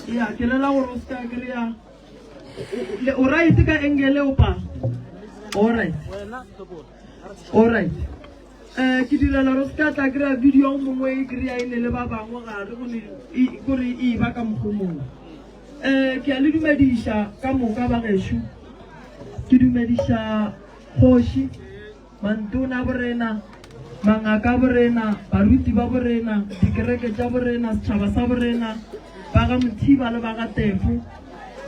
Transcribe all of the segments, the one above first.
Ya, ke lela gore o se ka kry-a o right ka engele o pa. All right. All right. Eh ke direla gore o se ka tla kry-a video o mongwe e kry-a e ne le ba bangwe gare go ne kore e ba ka mokgwa mongwe. Eh ke a le dumediša ka moka ba gešo. Ke dumediša kgoši Mantona a borena, mangaka a borena, baruti ba borena, dikereke tša borena, setšhaba sa borena, ba ga Mothiba le ba ga Tefo,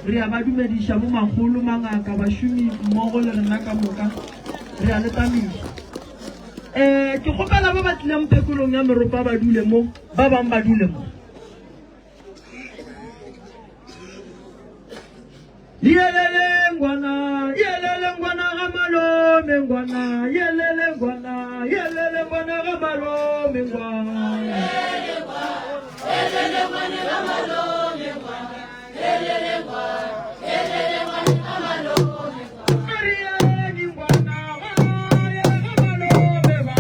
re a ba dumediša, bomakgolo, mangaka, bašomi mmogo le rena ka moka, re a le tamiša. Um ke kgopela ba ba tlileng phekolong ya meropa ba dule mo, ba bang ba dule mo. Yelele ngwana, yelele ngwana ga malome ngwana, yelele ngwana, yelele ngwana ga malome ngwana. Yelele ngwana, yelele ngwana ga malome ngwana, yelele ngwana, yelele ngwana ga malome ngwana. Arieni ngwana, gae ga malome ba.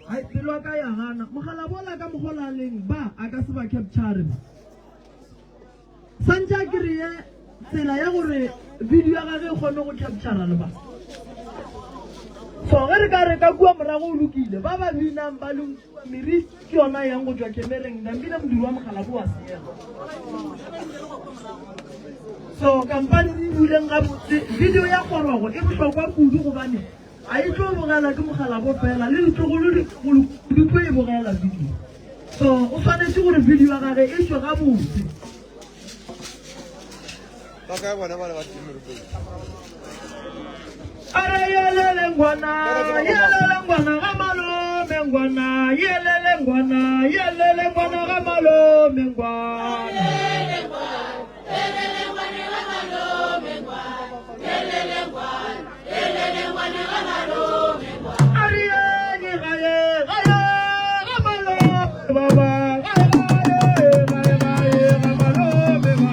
Hai, pelo ya ka ya gana mogala bola ka mogolaleng ba a ka se ba capture ba Santše a kreye tsela ya gore video ya gage e kgone go captura le ba. So ge re ka re ka kua morago o lokile, ba ba binang ba leng kua meri ke yona yang go tšwa kemereng nambile modiri wa mogala bo wa seega. So kampane re buleng gabotse video ya kgorogo e bohlokwa kudu gobane A e tlo bogela ke mokgalabo fela, le ditlogolo ditlogolo di tlo e bogela video. So o swanetše gore video ya gage e tšwe gabotse. Ba kae bona bale ba teng meropeng? A re yelele ngwana, yelele ngwana ga malome ngwana, yelele ngwana, yelele ngwana ga malome ngwana. Yelele ngwana, yelele ngwana ga malome ngwana, yelele ngwana. A re yeng gae, gae ga malome baba, gae gae, gae gae ga malome ba.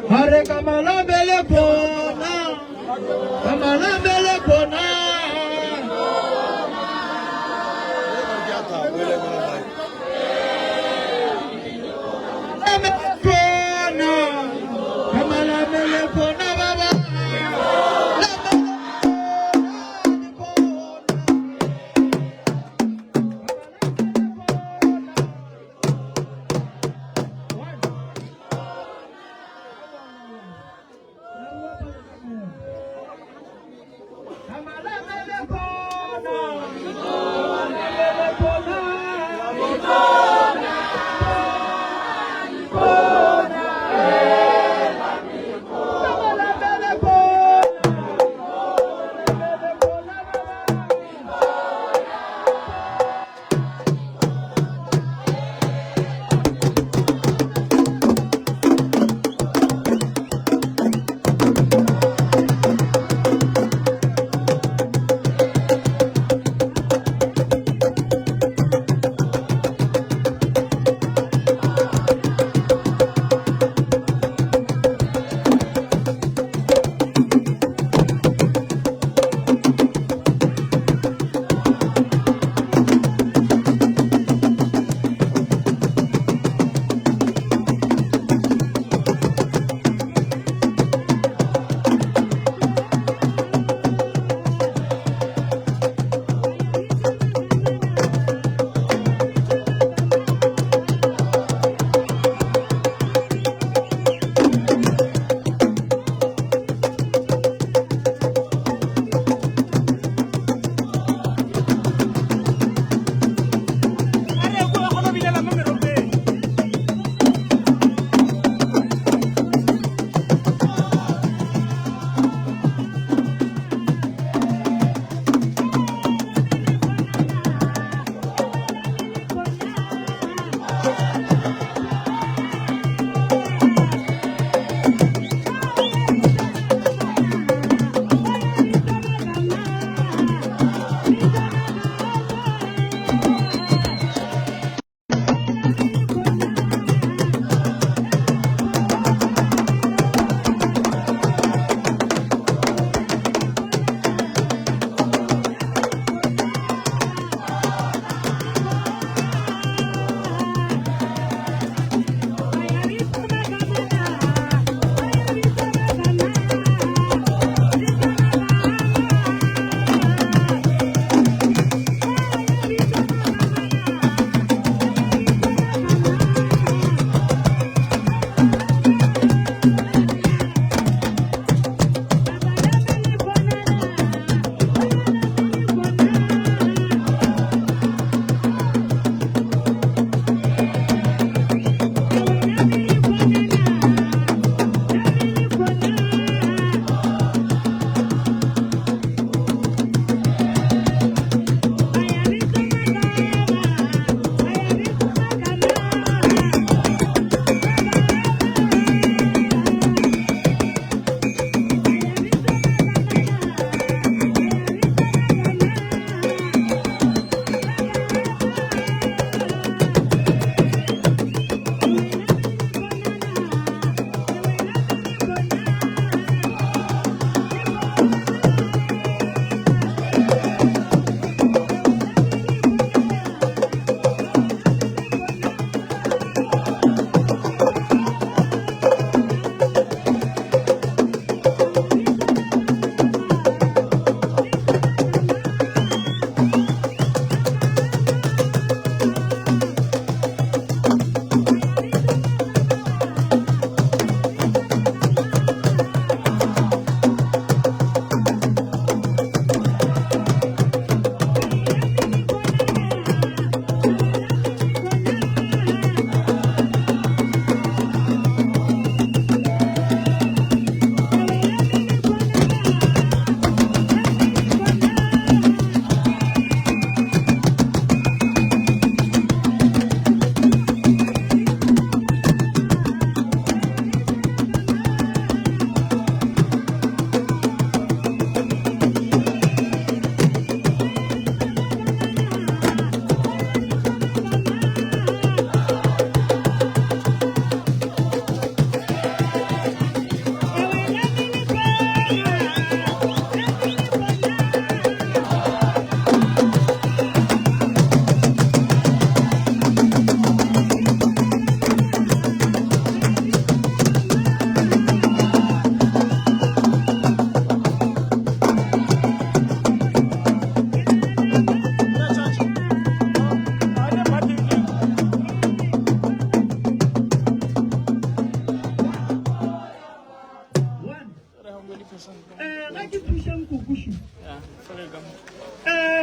Hare kamalambele kona, kamalambele kona. Kona, kamalambele kona baba.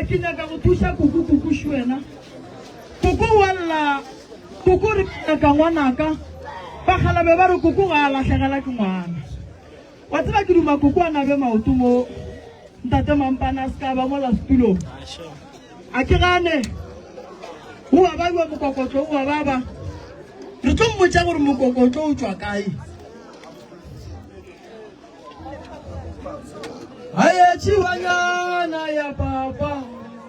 Ke nyaka go thuša koko kukuši wena. Koko wa lla, koko re ke nyaka ngwanaka. Bakgalabe ba re koko ga a lahlegela ke ngwana. Wa tseba ke duma koko a nabe maoto mo ntate Mampane a se ka ba mola setulong. A ke gane. O a babiwa mokokotlo o a baba. Re tlo mmotša gore mokokotlo o tšwa kae. Aye tšhiwanyana ya papa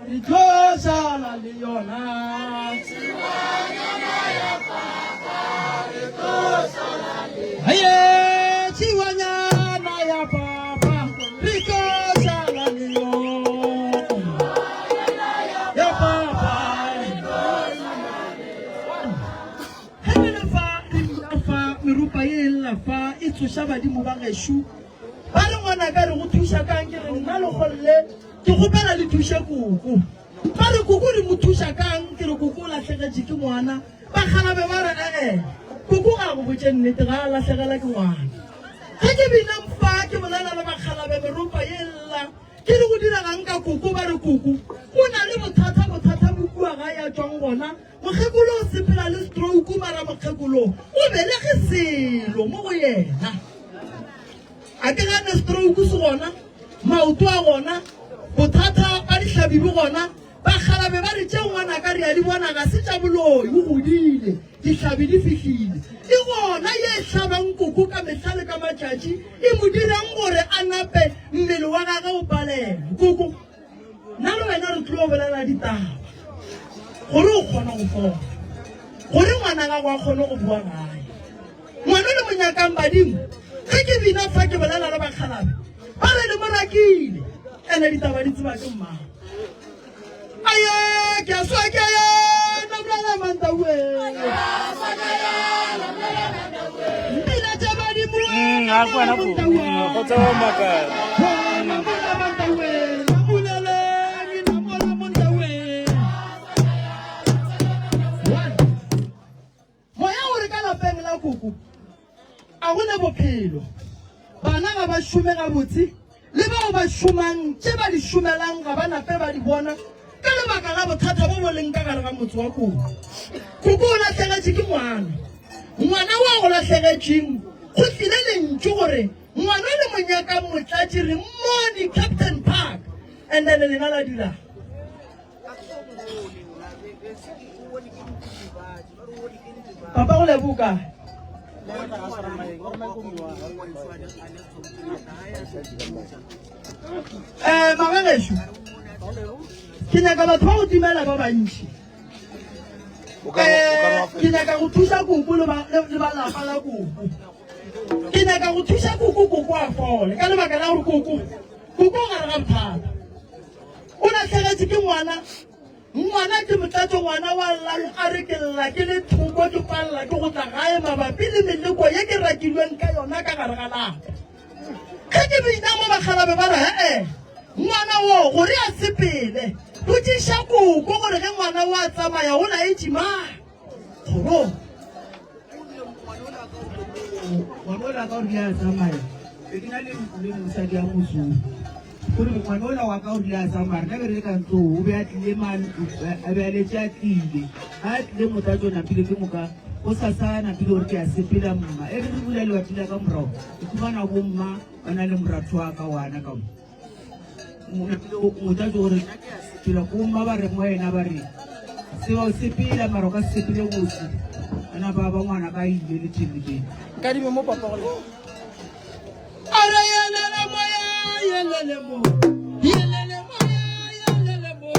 re tlo šala le yona. Tšhiwanyana ya papa re tlo šala le yona. Aye tšhiwanyana ya papa re tlo šala le yona. Ya papa re tlo šala le yona. Ge re le fa re dula fa meropa ye e lla fa e tsoša badimo ba gešo. Ba re ngwanaka re go thuša kang? Ke re nna Lekgolle ke kgopela le thuše koko. Ba re koko re mo thuša kang? Ke re koko o lahlegetše ke ngwana. Bakgalabe ba re ee koko ga a go botše nnete ga a lahlegela ke ngwana. Ge ke bina fa ke bolela le bakgalabe meropa ye e lla ke re go diregang ka koko? Ba re koko o na le bothata, bothata bo kua gae a tšwang gona. Mokgekolo o sepela le stroke mara mokgekolo o belege selo mo go yena. A ke gane stroke se gona, maoto a gona, bothata ba dihlabi bo gona. Bakgalabe ba re tše ngwanaka re a di bona ga se tša boloi, o godile, dihlabi di fihlile. E gona ye e hlabang koko ka mehla le ka matšatši e mo dirang gore a nape mmele wa gage o palelwe. Koko. Nna le wena re tlo bolela ditaba gore o kgone go fola, gore ngwana gago a kgone go boa gae. Ngwana le monyakang badimo, ge ke bina fa ke bolela le bakgalabe ba re le mo rakile, ene ditaba di tseba ke mmago. Aye, ke a swa ke ye, namlela mantawe. Mpila tša badimo, a kwana go go tseba makala. Namela mantawe, namulele, namola montawe. One. Moya o re ka lapeng la koko a go na bophelo. Bana ga ba šome gabotse, le bao ba šomang tše ba di šomelang ga ba nape ba di bona ka lebaka la bothata bo bo leng ka gare ga motse wa koko. Koko o lahlegetše ke ngwana. Ngwana wa go lahlegetšeng go tlile lentšu gore ngwana le mo nyakang motlatši re mmone Captain Park and then lena la dira. Papa go lebo kae? Eh, magagešo ke nyaka batho ba go timela ba bantši. Eh, ke nyaka go thuša koko le ba lapa la koko. Ke nyaka go thuša koko koko a fole ka lebaka la gore koko koko o gare ga bothata. O lahlegetše ke ngwana. Ngwana ke motlatšo, ngwana wa llang a re ke lla ke le thoko ke palela ke go tla gae mabapi le meleko ye ke rakilweng ka yona ka gare ga lapa. Ge ke bina mo bakgalabe ba re he-e ngwana wo gore a sepele, botšiša koko gore ge ngwana wo a tsamaya o laetše mang kgorong. Ngwana ola ka o rile a tsamaya be ke na le mosadi ya mozulu gore ngwana ola wa ka o rile a tsamaya rena be re le ka ntlong o be a tlile mane a be a letse a tlile ga a tlile motlatso o napile ke moka go sasa napile gore ke a sepela mma e re re bula lebati la ka morago ke khumana bomma ba na le moratho wa ka wana ka mo motlatso gore nna ke a sepela bomma ba re mo yena ba re seo sepela mara o ka se sepele botse ana ba ba ngwana ka ile le thelebeng Kadime mo papa go A re yelele moya yelele mo yelele moya yelele mo.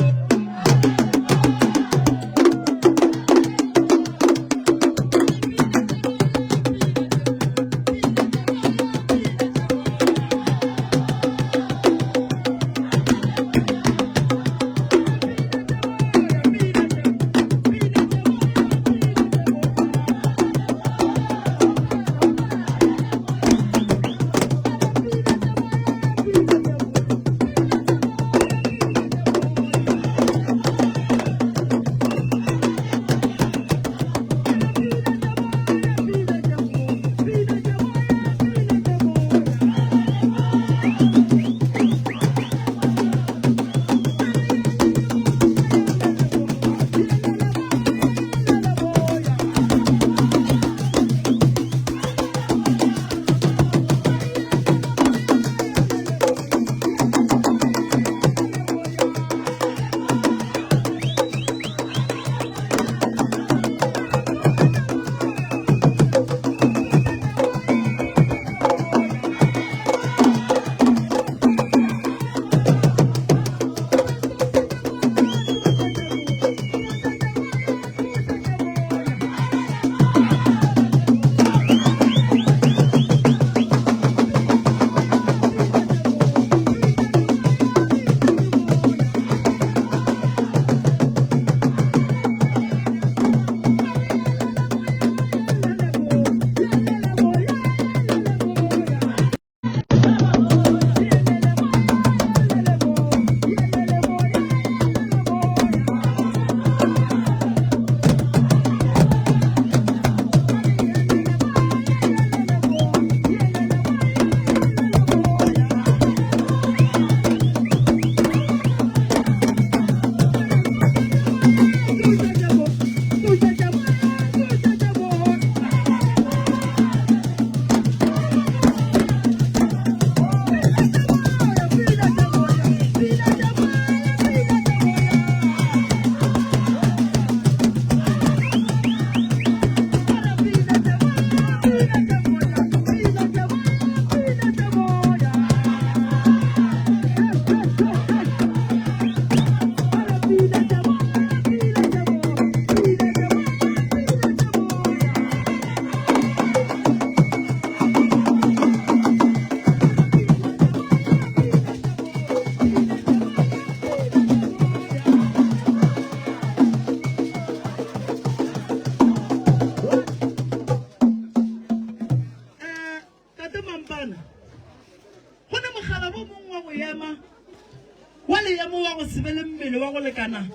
lekana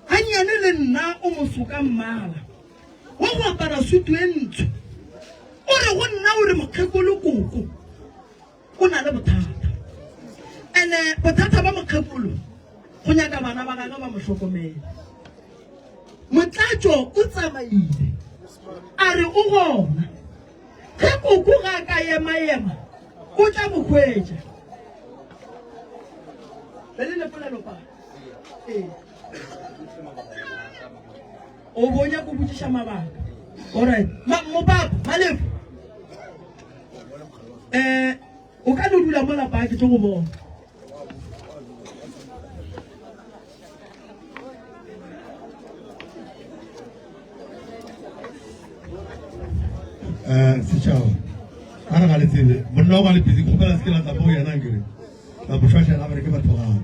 gannyane le nna o moso ka mmala wa go apara sutu e ntsho o re go nna o re mokgekolo koko o na le bothata ene bothata ba mokgekolo go nyaka bana ba gagwe ba mo hlokomele motlatšo o tsamaile a re o gona ge koko ga a ka emaema o tla mo hwetša be le lepolelo pa ee o bo nyako botšiša mabaka alright mopapa malefo um o ka no dula mo lapa ke tlo go bona um setšhaba a re ga le tsebe monna o ga le busy kgopela se ke la tla mo yena nkere la mošwahlela ba re ke batho gane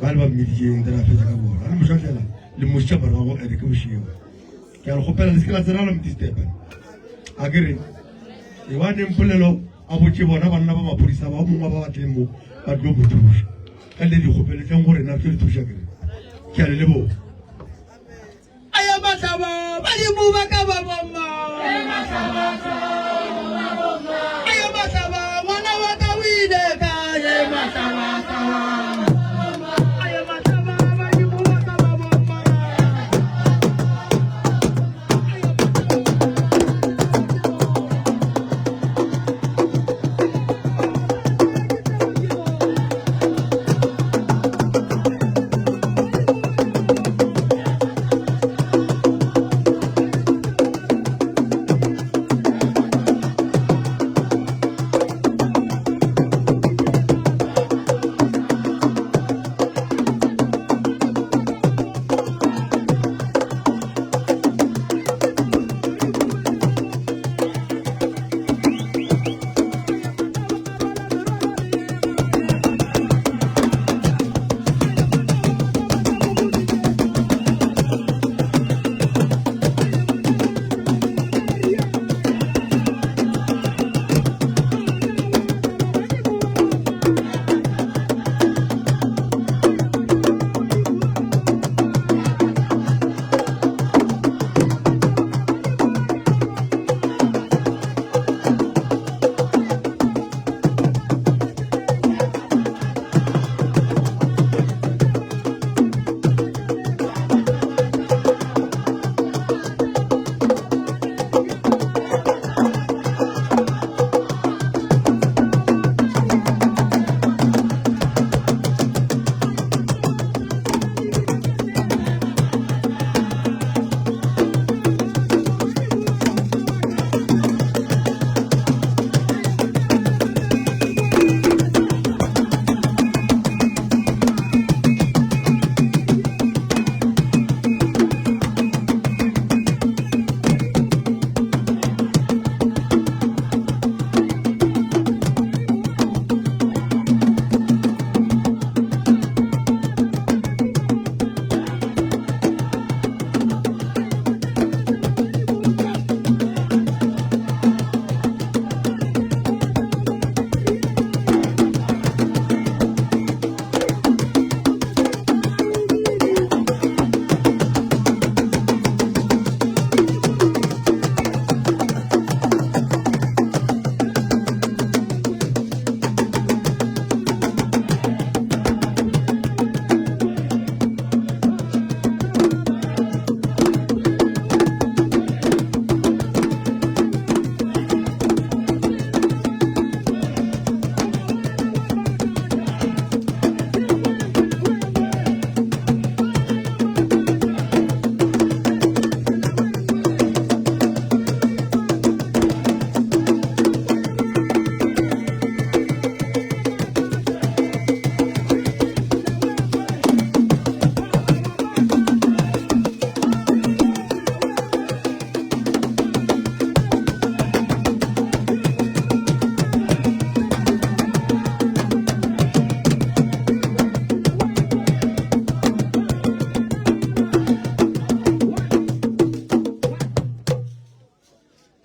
ba le ba mmeditseng tse ra fetsa ka bona a le mošwahlela le mošitša morago ene ke bošego ke a le kgopela le se ke la tsena la modistepa a ke re e wa neng polelo a botse bona banna ba maphodisa ba mongwe ba batleng mo ba tlo mo thuša ka le dikgopelo tleng gore na re tlo di thuša kere ke a le leboga Aya mahlaba badimo ba ka ba bomma. Aya mahlaba ngwana wa ka o ile kae mahlaba Aya mahlaba badimo ba ka ba bomma.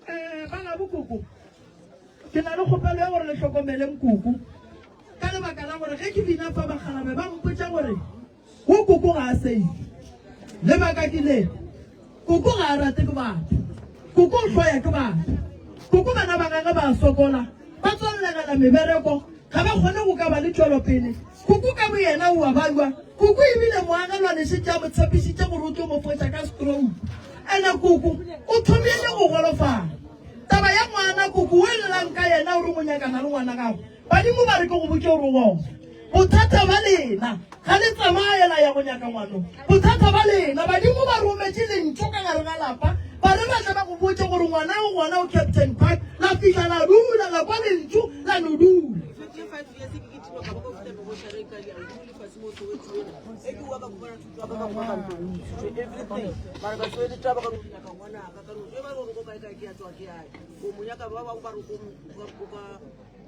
Eh, bana bokoko ke na le kgopelo ya gore le hlokomeleng koko ka lebaka la gore ge ke bina fa bakgalabe ba mpotsa gore go. koko ga a safe. Lebaka ke le, koko ga a rate ke batho. Koko o hloya ke batho. Koko bana ba gagwe ba a sokola, ba tswallegela mebereko, ga ba kgone go ka ba le tšwelopele. Koko ka boyena o a balwa. Koko ebile moagelwane šetše a mo tshepišitše gore o tlo mo foša ka stroke. Ene koko o thomile go golofala. Taba ya ngwana koko o e llang ka yena o re o nyakana le ngwana gago. Badimo ba re ke go botše gore o gona. Bothata ba lena ga le tsamaye la ya go nyaka ngwano. Bothata ba lena badimo ba rometše lentšu ka gare ga lapa ba re ba tle ba go botše gore ngwana o gona o Captain Park la fihla la dula la kwa lentšu la no dula.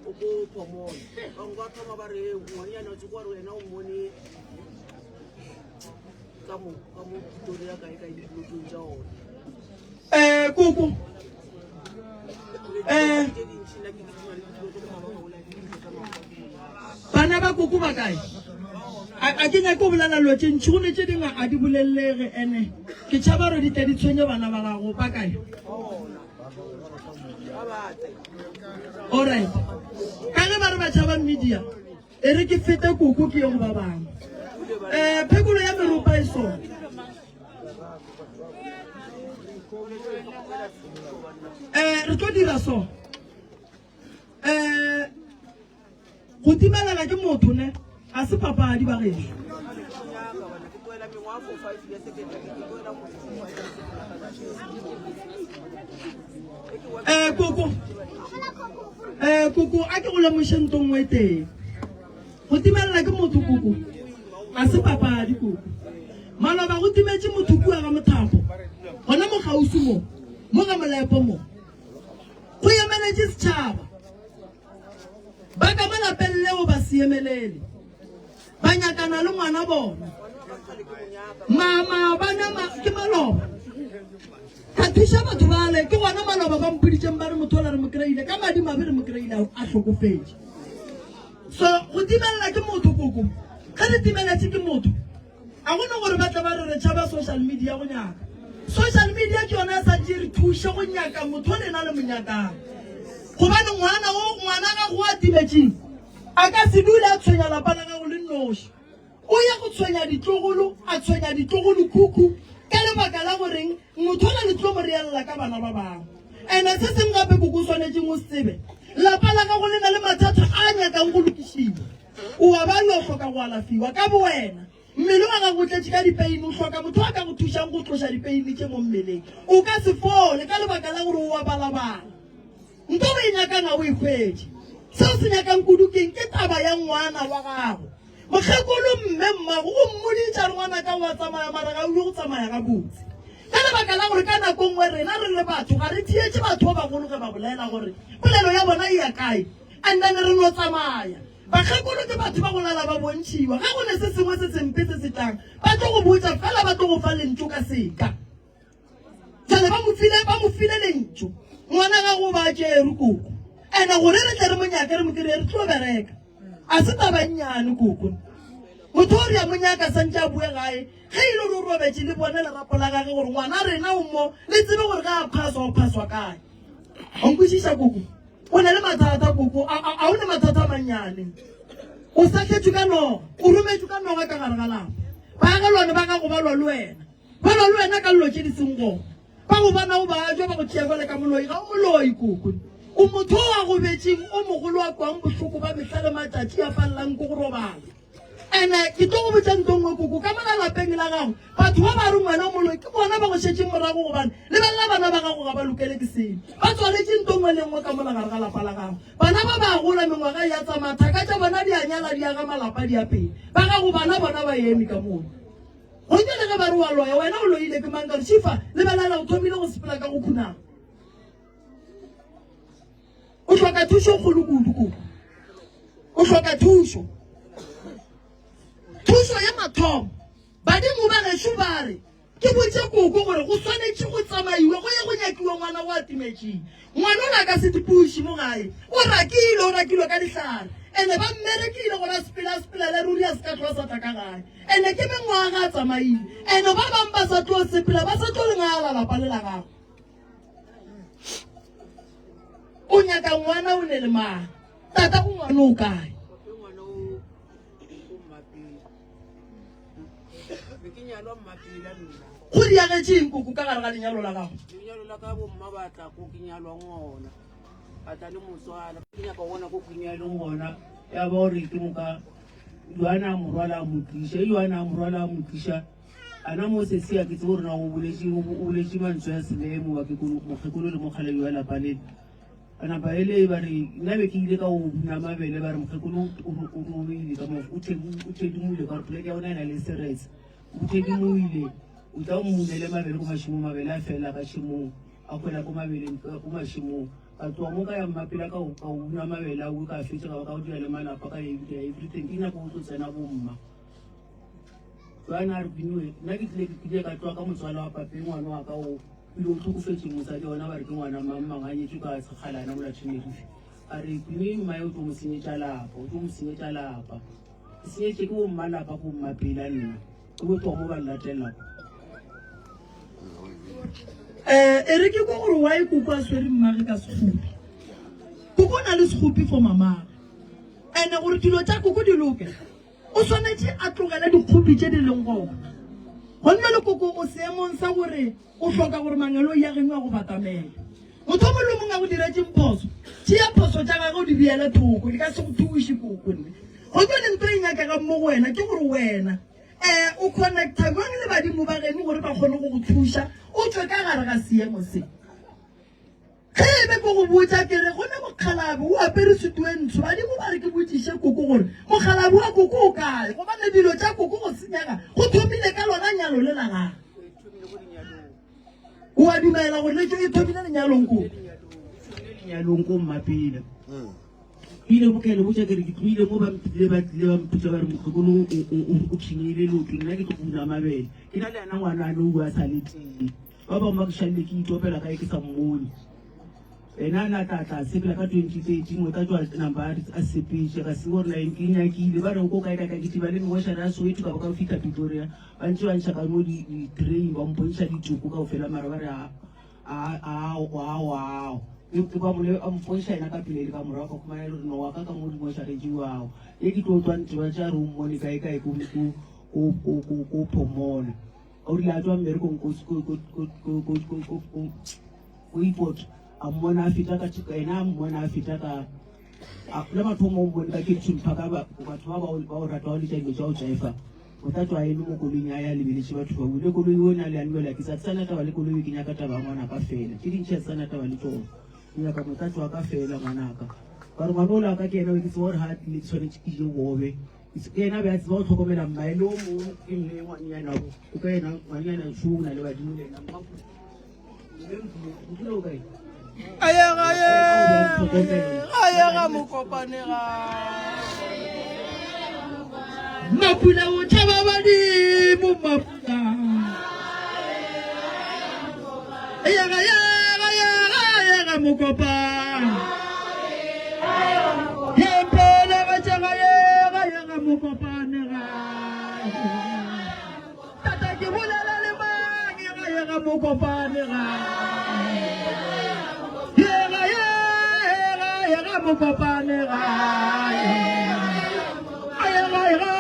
O ko Phomolo. Bangwe ba thoma ba re ngwanyana o tsoko wa re wena o mmone ka mo ka mo Pretoria kae kae diplotong tša ona. Eh koko. Eh bana ba koko ba kae? A ke nyake go bolela dilo tše ntši go ne tše dingwe a di bolelege ene ke tšhaba gore di tle di tshwenye bana ba gago ba kae? Alright. Ka ge ba re ba tšhaba media, e re ke fete koko ke ye go ba bangwe. Eh, phekolo ya meropa e so. Eh, re tlo dira so. Eh, Go timelela ke motho ne ga se papadi ba gešo. Eh koko. Eh koko a ke go lemoše nto nngwe tee. Go timelela ke motho koko. Ga se papadi koko. Maloba go timetše motho kua ga mothapo. Gona mo kgauswi mo. Mo ga molepo mo. Go emeletše setšhaba. Ba ka mo lapeng leo ba se emelele, ba nyakana le ngwana bona. Ma, maabane ma, ke maloba. Ka thuša batho bale, ke gona maloba ba mpoditšeng ba re motho ola re mo kry-ile, ka madimabe re mo kry-ile a hlokofetše. So go timelela ke motho koko, ge re timeletše ke motho, A go no gore ba tla ba re re tšhaba social media go nyaka. Social media ke yona ya santše e re thuše go nyaka motho o lena le mo nyakang. Gobane ngwana o ngwana gago a timetšeng a ka se dule a tshwenya lapa la gago le nnoši. O ya go tshwenya ditlogolo, a tshwenya ditlogolo khukhu ka lebaka la goreng motho ola le tlo mo reelela ka bana ba bangwe. Ene se sengwe gape koko o swanetšeng o se tsebe, lapa la gago le na le mathata a nyakang go lokišiwa. O a ba yo hloka go alafiwa ka bowena. Mmele wa gago o tletše ka dipeini, o hloka motho a ka go thušang go tloša dipeini tše mo mmeleng. O ka se fole ka lebaka la gore o a balabala. Nto o e nyakang ga o e hwetše. Se o se nyakang kudu keng? Ke taba ya ngwana wa gago. Mokgekolo mme mmago o mmoditše a re ngwanaka o a tsamaya mara ga o yo go tsamaya gabotse. Ka lebaka la gore ka nako nngwe rena re le batho ga re theetše batho ba bagolo ge ba bolela gore polelo ya bona e ya kae. And then re no tsamaya. Bakgekolo ke batho ba go lala ba bontšhiwa. Ge go ne se sengwe se sempe se se tlang, ba tlo go botša fela ba tlo go fa lentšu ka seka. Jale ba mo file, ba mo file lentšu. Ngwana gago o ba a tšerwe koko. Ene gore re tle re mo nyake re mo kry-e re tlo bereka. A se taba e nnyane koko. Motho o re a mo nyaka santše a boe gae. Ge e le gore o robetše le bone lerapo la gage gore ngwana rena o mo, le tsebe gore ge a phaswa o phaswa kae. O nkwešiša koko? O na le mathata koko, a, a, a o ne mathata a mannyane. O sahletšwe ka noga, o rometšwe ka noga ka gare ga lapa. Baagelwane ba gago ba lwa le wena, ba lwa le wena ka dilo tše di seng gona. Ba go bona o bajwa, ba go tšea bjale ka moloi. Ga o moloi koko, o motho o a gobetšeng, o mogolo a kwang bohloko ba mehla le matšatši, a palelang ke go robala. Ene ke tlo go botša nto nngwe koko, ka mola lapeng la gago batho ba ba re ngwana o moloi ke bona ba go šetšeng morago gobane lebelela bana ba gago ga ba lokele ke selo. Ba tswaletše nto nngwe le nngwe ka mola gare ga lapa la gago. Bana ba ba gola mengwaga e a tsamaya, thaka tša bona di a nyala di aga malapa di ya pele. Ba gago bana bona ba eme ka mola. Go etša le ge ba re wa loya, wena o loile ke mang ka gore šifa lebelela o thomile go sepela ka go khunama. O hloka thušo kgolo kudu kudu. O hloka thušo. Thušo ya mathomo. Badimo ba gešo ba re ke botše koko gore go swanetše go tsamaiwe go ye go nyakiwa ngwana wa timetšeng. Ngwana o la ka se dipuši mo gae. O rakilwe, o rakilwe ka dihlare. Ene ba mmerekile gore a sepele a sepelele ruri a se ka tloa sa tla ka gae. Ene ke mengwaga a tsamaile. Ene ba bang ba sa tlo sepela ba sa tlo le ngala lapa le la gago. O nyaka ngwana o ne le mang? Tata go ngwana o kae? Go diagetše eng koko ka gare ga lenyalo la gago? Lenyalo la ka bomma ba tla ko ke nyalwang gona. Ba tla le motswala. Ke nyaka go bona ko ke nyalwang gona. Ya ba gore ke moka Joana a mo rwala a mo tliša. Joana a mo rwala a mo tliša. Ana mo sesi a ke tsebe gore na o boletše o boletše mantswe a selemo bakekolo mokgekolo le mokgalabje wa lapa le. Ba napa e le ba re nna be ke ile ka o buna mabele ba re mokgekolo o robile ka mo o thedimoile ka gore poleke ya bona e na le seretse. O thedimoile o tla o mmunele mabele ko mašemong mabele a fela ka tšhemong a hwela ko mabeleng ko mašemong. Ka tloga mo ka ya mmapela ka o buna mabele ao ka fetša ka ba ka o dira le malapa ka everything ke nyaka o tlo tsena bomma. Joana a re Binwe, nna ke tlile ke kile ka tloga ka motswala wa pape ngwana wa ka o ile o tlhokofetše mosadi wa ona ba re ke ngwana mang mang a nyetšwe ka sekgalana mola Tenerife. A re Binwe mmae o tlo mo senyetša lapa, o tlo mo senyetša lapa. Ke senyetše ke bomma lapa ko mmapela nna. Ke bo tloga mo ba llatelela. Eh, e re ke kwa gore why koko a swere mmage ka sekgopi. Koko o na le sekgopi for mamage. Ene gore dilo tša koko di loke, O swanetše a tlogele dikgopi tše di leng gona. Gonne le koko o seemong sa gore o hloka gore mangeloi a geno a go batamele. Motho o mongwe le o mongwe a go diretšeng phoso, tšea phoso tša gagwe o di beele thoko, di ka se go thuše koko nne. Gonne le nto e nyakegang mo go wena ke gore wena um o connecta bjang le badimo ba geno gore ba kgone go go thuša o tšwe ka gare ga seemo se. Ge e be ke go botša ke re go ne mokgalabje o apere sutu e ntsho, badimo ba re ke botšiše koko gore mokgalabje wa koko o kae, gobane dilo tša koko go senyega go thomile ka lona nyalo le la gagwe. O a dumela gore le tšo e thomile lenyalong koko? Lenyalong ko mmapela. Ile bo ke le botša ke re ke tloile mo ba mpile ba tlile ba mpotša ba re mokgekolo o thinyile leoto nna ke tlo buna mabele. Ke na le yena ngwana a nou a sa le tee. Ba bangwe ba ke šalile ke itopela kae ke sa mmone. Ena a na tla tla sepela ka 2013 mo tla tšwa namba a sepetše ka se gore na ke nyakile ba re o ko kae ka ka ke tiba le megošana ya Soweto ka ba ka fihla Pretoria ba ntše ba ntšha ka mo di-train ba mpontšha ditoko ka ofela mara ba re a a ao ke ba mole a mpontšha yena ka pele le ka morago ka khumana le gore no wa ka ka mo dimošare tšeo ye ke tlo tswa ntse ba tša re o mmone kae kae ko ko ko ko ko Phomolo. O rile a tšwa mmerekong ko airport a mmona a feta ka ena a mmona a feta ka le mathomo o mmone ka Kempton Park batho ba ba o rata go letša dilo tša go jaifa o tla tšwa eme mo koloing ya ya lebeletše batho ba le koloi o na le anwela ke sa tsena taba le koloi ke nyaka taba ngwana ka fela tše dintšhi a tsena taba le tsona ke nyaka motlatso wa ka fela ngwanaka ka re ngwana o la ka ke ena o ke tseba gore ga a tlile ke tshwanetse ke je bobe Yena be a tseba go hlokomela mmae le o mongwe ke mme ngwannyana o ka yena ngwannyana šo o na le badimo le yena mme o kae? Ayega mokopane ga Mapula o tšhaba badimo Mapula Ayega yega yega yega mokopane Tata ke bolela le mang yega yega mokopane ga yega yega yega mokopane ga yega yega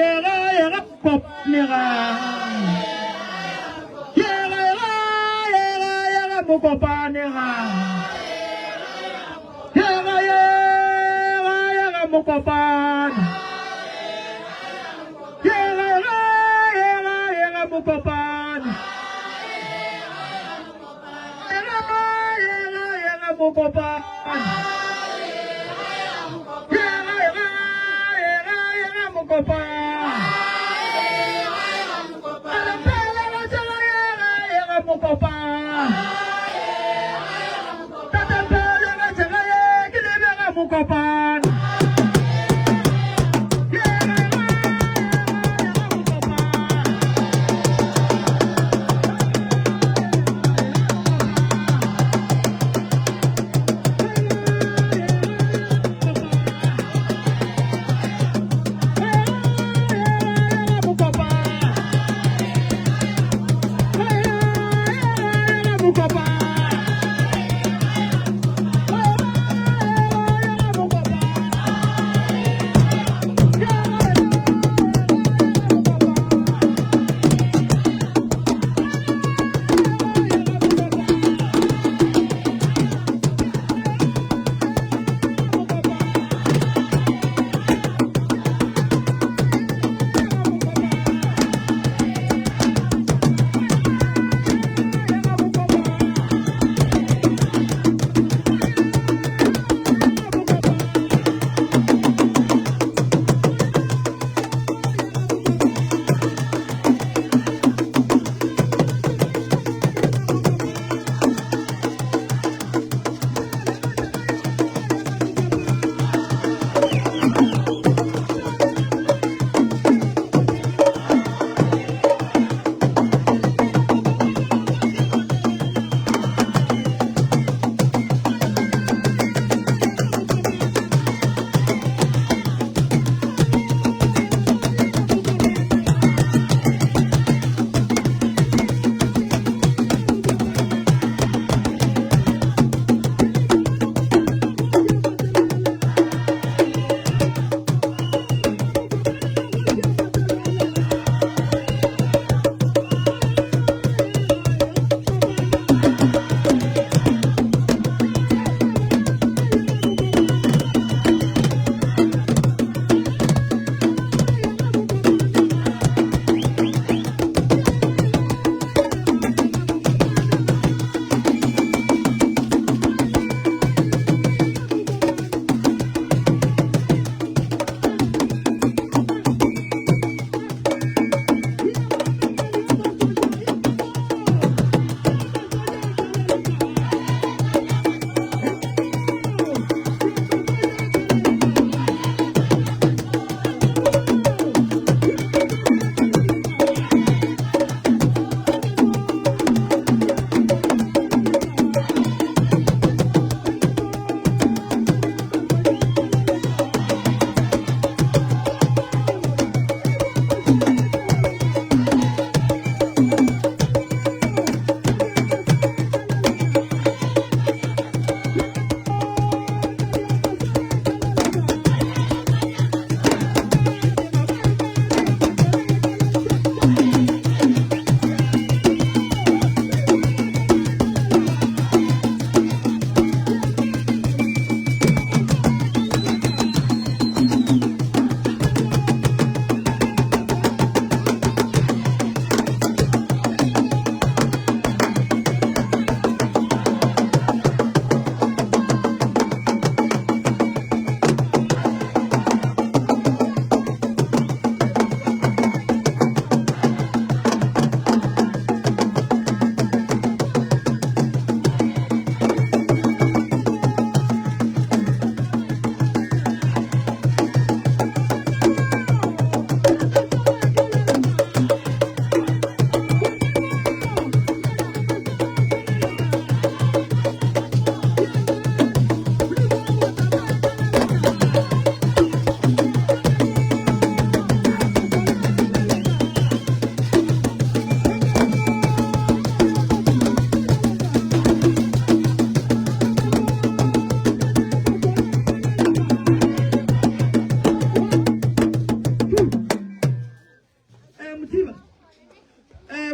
yega yega mokopane ga yega yega yega yega mokopane ga Yega yega yega mokopana. Yega yega yega yega mokopana. Yega yega yega mokopana. Yega yega yega yega mokopana. Yega yega mokopana. Mokopana.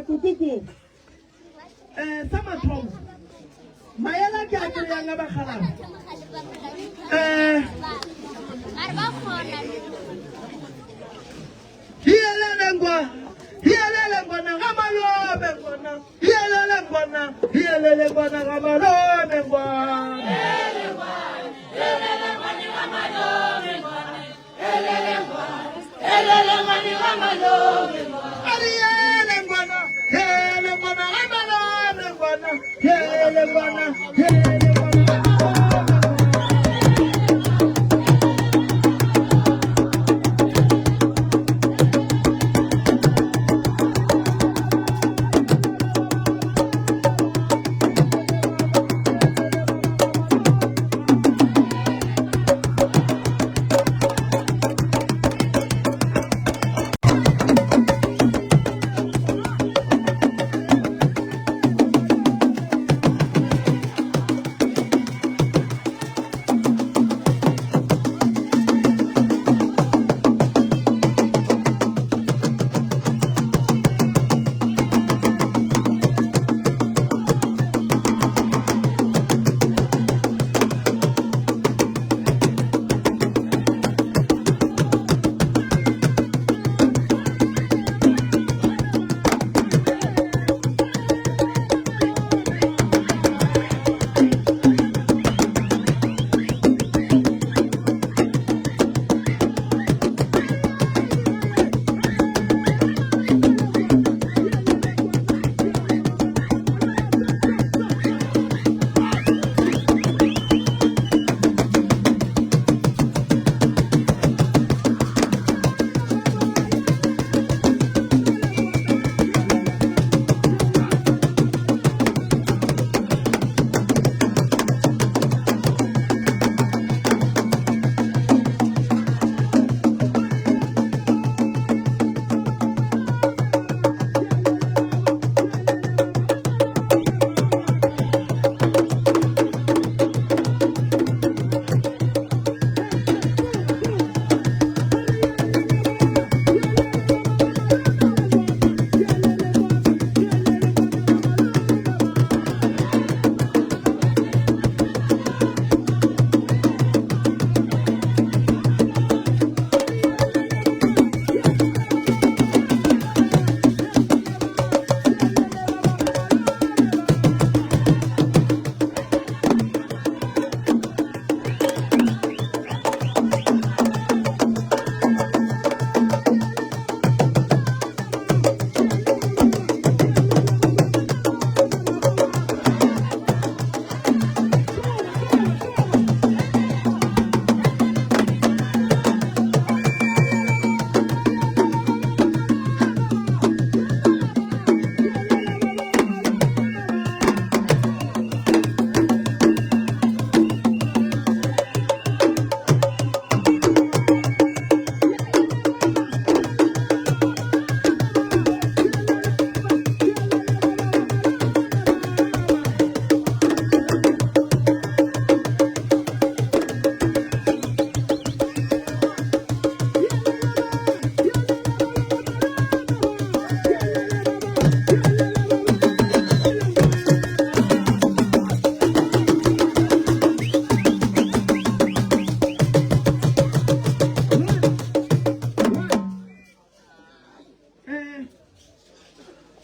Koko eh sa mathomo maela ke a kry-ang a bakgalabo eh hielele ngwa hielele ngwana ga malome ngwana hielele ngwana hielele ngwana ga malome ngwana Ariele ngwana, hele ngwana, ga malome ngwana, hele ngwana, hele ngwana.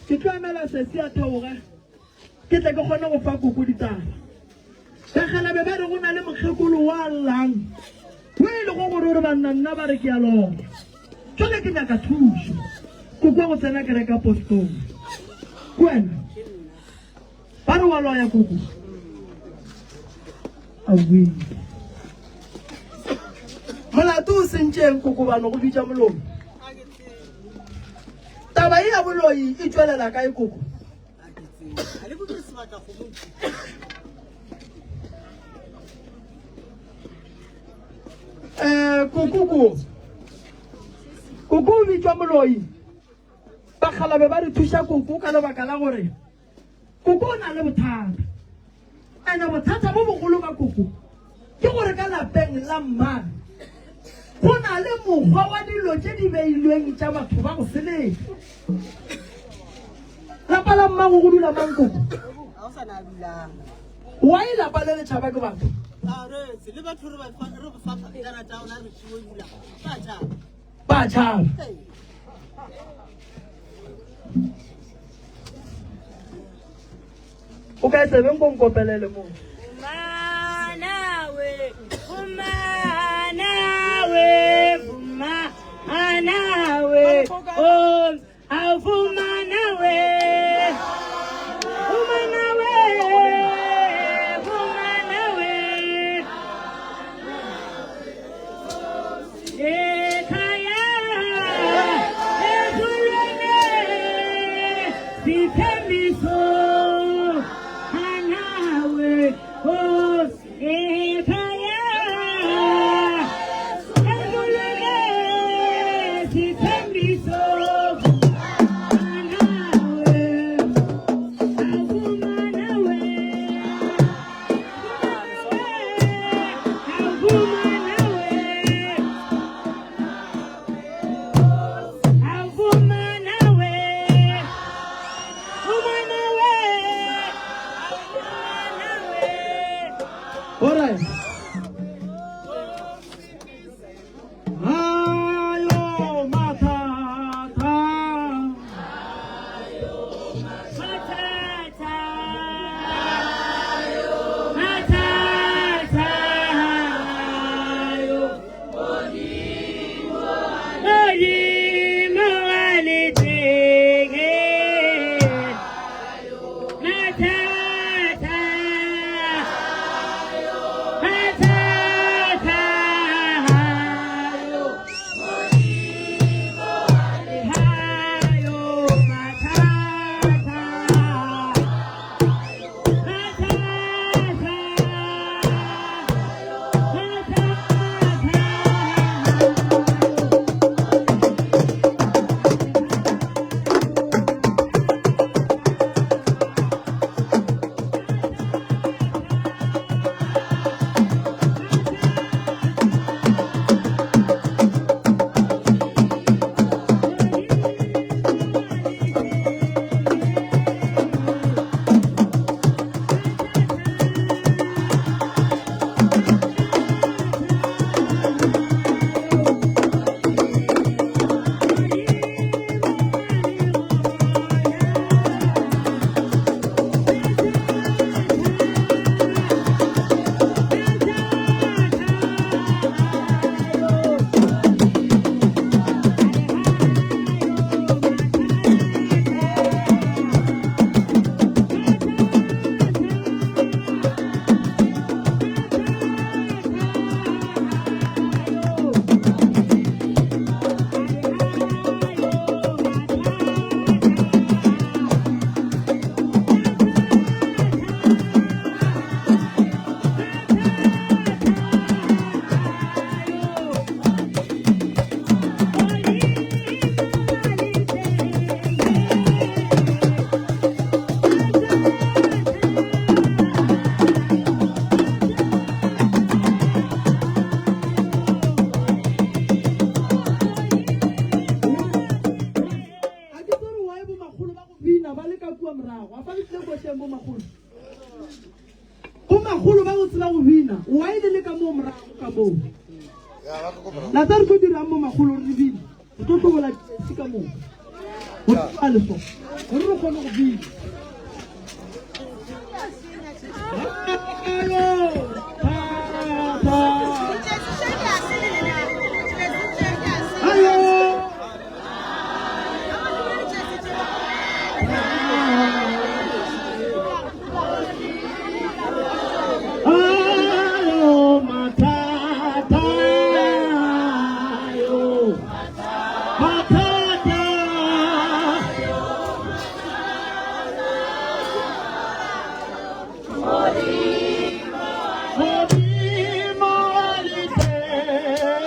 Ke tlo emela sesi a theoge ke tle ke kgone go fa koko ditaba. Bagalabe ba re go na le mokgekolo wa llang o e lego gore o re banna nna ba re ke a loba. Jwale ke nyaka thušo. Koko wa go tsena kereke apostoli. Ke wena? Ba re wa loya koko? Aowii. Molato o sentšeng koko bano go bitša molomo? Taba ye ya boloi e tšwelela kae koko? Eh, koko ko. Koko o bitšwa moloi. Bakgalabe ba re thuša koko ka lebaka la gore Koko o na le bothata. Ene bothata bo bogolo ka koko ke gore ka lapeng la mmane go na le mokgwa wa dilo tše di beilweng tša batho ba go seleka. ga mmago go dula mang koko? Why lapa le le tšhaba ke batho? Ba tšhaba. O ka tsebe nko nkopelele mo. Manawe, manawe, manawe, oh, manawe, manawe, manawe. Ekhaya, ezulwini, sithembiso, anawe, oh, ekhaya, ezulwini, sithembiso, anawe, avumanawe. Alright. Ayo matata. A ke tsebe why bomakgolo ba go bina ba le ka kua morago. A fa le tlile košeng bomakgolo? Bomakgolo ba go tseba go bina, why le le ka moo morago ka moo? La tsa re tlo dirang bomakgolo re bine? Re tlo tlobola ditšesi ka moka. Go tloa le so. Gore re kgone go bina. Ayo, thata. Ayo. Ayo mathata, ayo mathata. Modimo a le teng.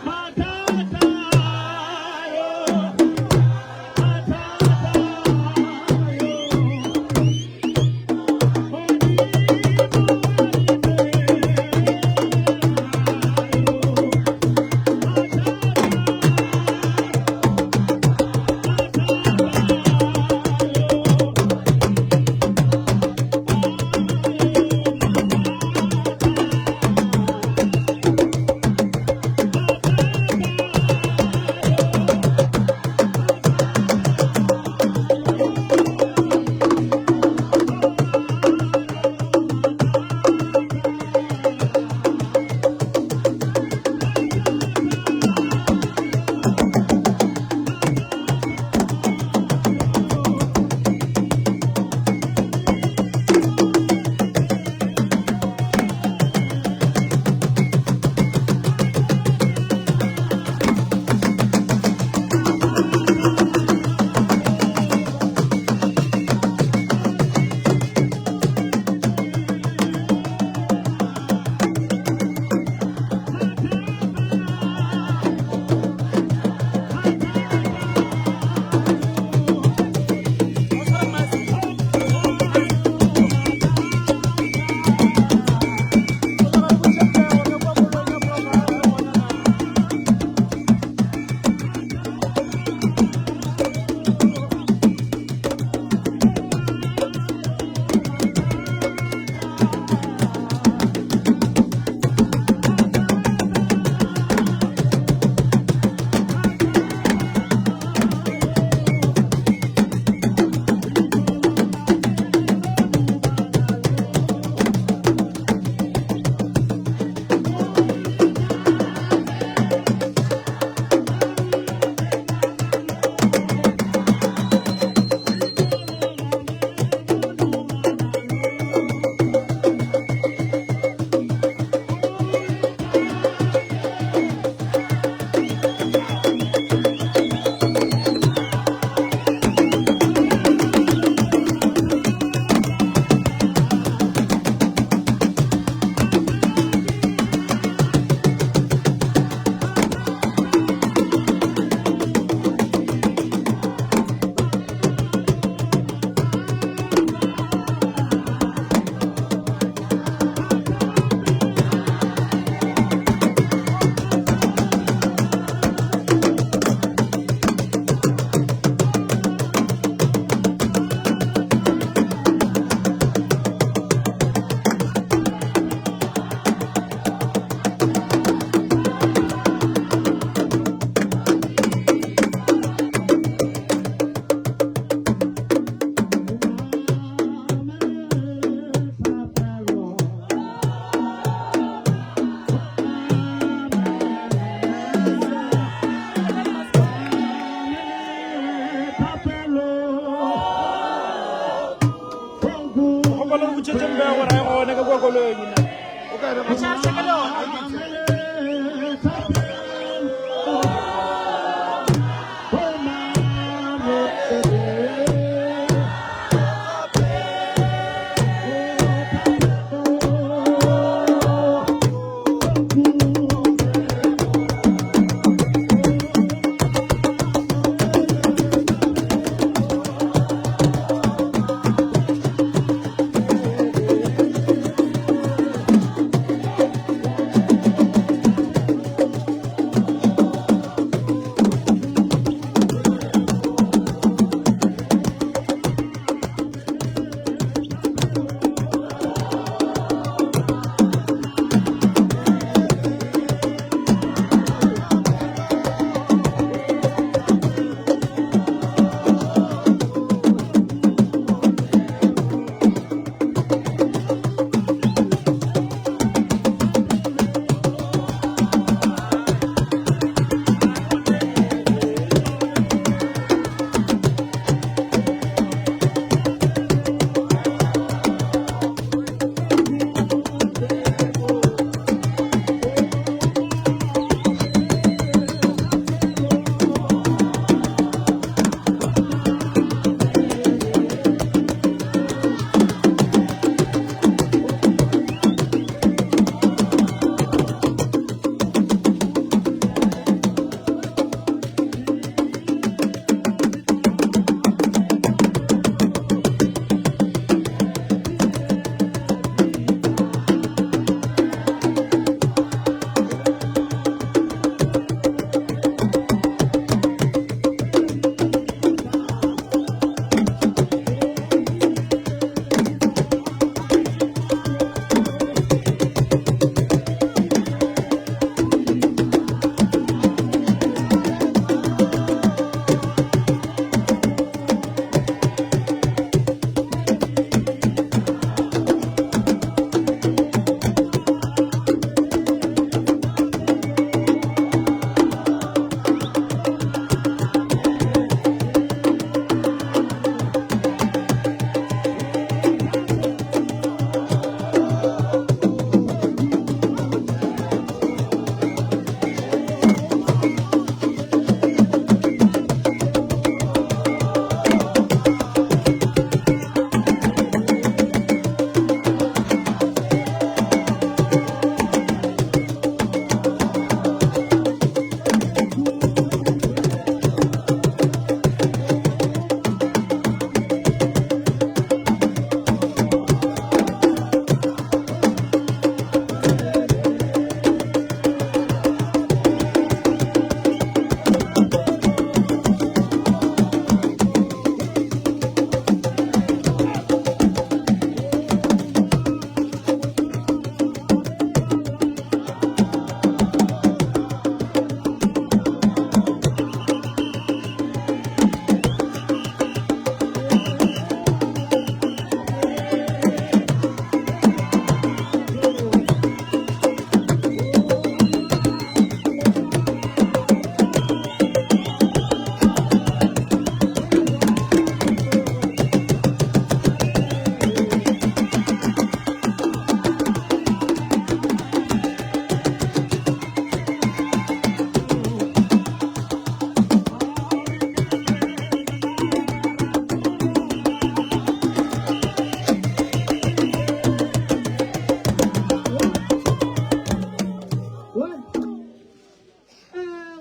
Mathata, ayo. ntšhetše mbeya gore a ye gone ka kua koloing na.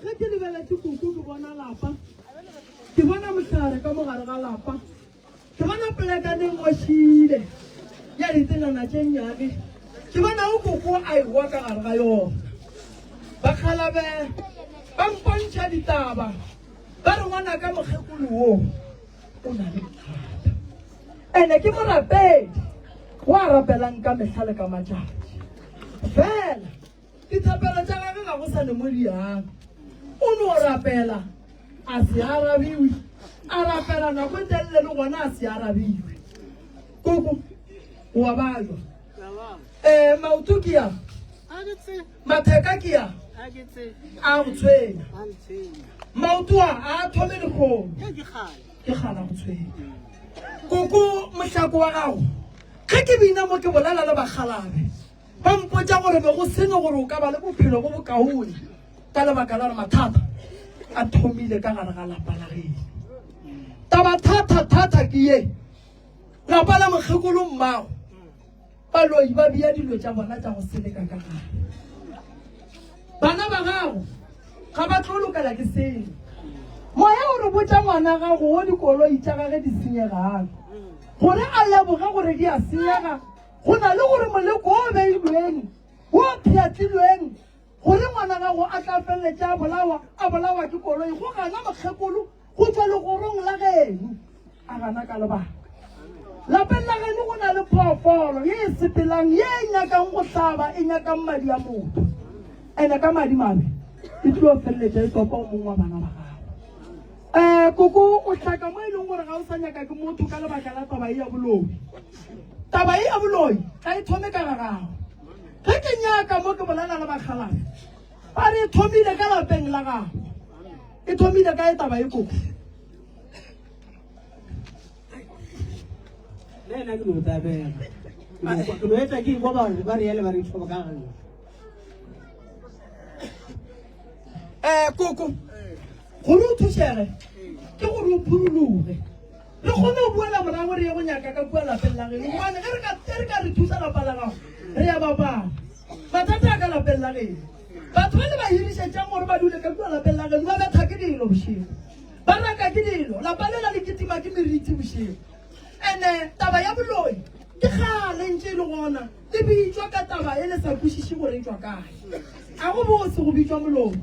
Ge ke lebeletše koko ke bona lapa, ke bona mohlare ka mo gare ga lapa, ke bona polekane e ngwašile ya ditenana tše nnyane, ke bona o koko a ewa ka gare ga yona. Bakgalabe ba mpontšha ditaba ba re ngwanaka mokgekolo wo o na le bothata ene ke morapedi wa rapelang ka mehla le ka matšatši fela Dithapelo tša gagwe ga go sa ne mo di yang. O no rapela a se arabiwe, a rapela nako e telele le gona a se arabiwe. Koko, o a bajwa. Eh, maoto ke ya, matheka ke ya, a go tshwenya. Maoto a a thome lekgono, ke kgala go tshwenya. Koko, mohlako wa gago. Ge ke bina mo ke bolela le bakgalabe, ba mpotša gore be go seno gore o ka ba le bophelo bo bokaone ka lebaka la gore mathata a thomile ka gare ga lapa la geno. Taba thatha-thatha ke ye, lapa la mokgekolo mmago baloi ba bea dilo tša bona tša go seleka ka gare. Bana ba gago ga ba tlo lokela ke selo. Moya o re botša ngwana gago wo dikoloi tša gage di senyegang gore a leboge gore di a senyega go na le gore moleko o beilweng wo pheatlilweng gore ngwana gago a tla feleletša a bolawa a bolawa ke koloi go gana mokgekolo go tšwa legorong la geno a gana ka lebaka. Lapeng la geno go na le phoofolo ye e sepelang ye e nyakang go hlaba, e nyakang madi a motho. Ene ka madi mabe e tlilo feleletša e topa o mongwe wa bana ba gago. Um koko o hlaka mo e leng gore ga o sa nyaka ke motho ka lebaka la taba e ya boloi. Taba e ya boloi ga e thome ka ga gago. Ge ke nyaka mo ke bolela le bakgalabje ba re e thomile ka lapeng la gago. E thomile kae taba e koko? Le nna ke no tabela. Ke no etla ke ikwa ba ba re yale ba re thoba ka gare. Eh koko. Gore o thušege ke gore o phuruluge. Re kgone go boela morago re ye go nyaka ka kua lapeng la geno gobane ge re ka re ka re thusa lapa la gago re ya bapala. Mathata a ka lapeng la geno. Batho ba le ba hirišetšang gore ba dule ka kua lapeng la geno ba betha ke dilo bošego. Ba raka ke dilo, lapa lela le kitima ke meriti bošego. Ene taba ya boloi ke kgale ntše e le gona, le bitšwa ka taba e le sa kwešiše gore e tšwa kae. A go bose go bitšwa moloi.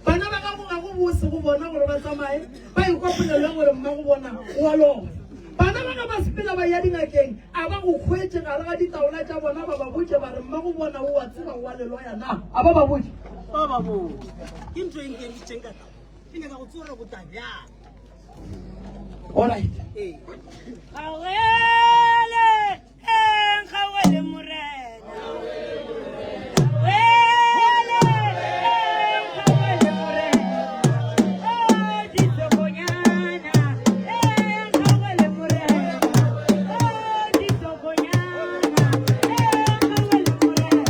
Bana ba gago ga go bose go bona gore ba tsamaye ba ekwa polelo ya gore mmago bona o a loya. Bana ba ga ba sepela ba ya dingakeng, a ba go hwetše gare ga ditaola tša bona ba ba botše ba re mmago bona o a tseba o a le loya na? A ba ba botše? Ba ba botše. Ke ntho e nkemitseng ka taba. Ke nyaka go tseba gore go tla bjang. All right. Ee. Kgaogele, eh, nkgaogele Morena. Kgaogele, eh, nkgaogele Morena. Oh, ditsokonyana, eh, nkgaogele Morena. Oh, ditsokonyana, eh, nkgaogele Morena.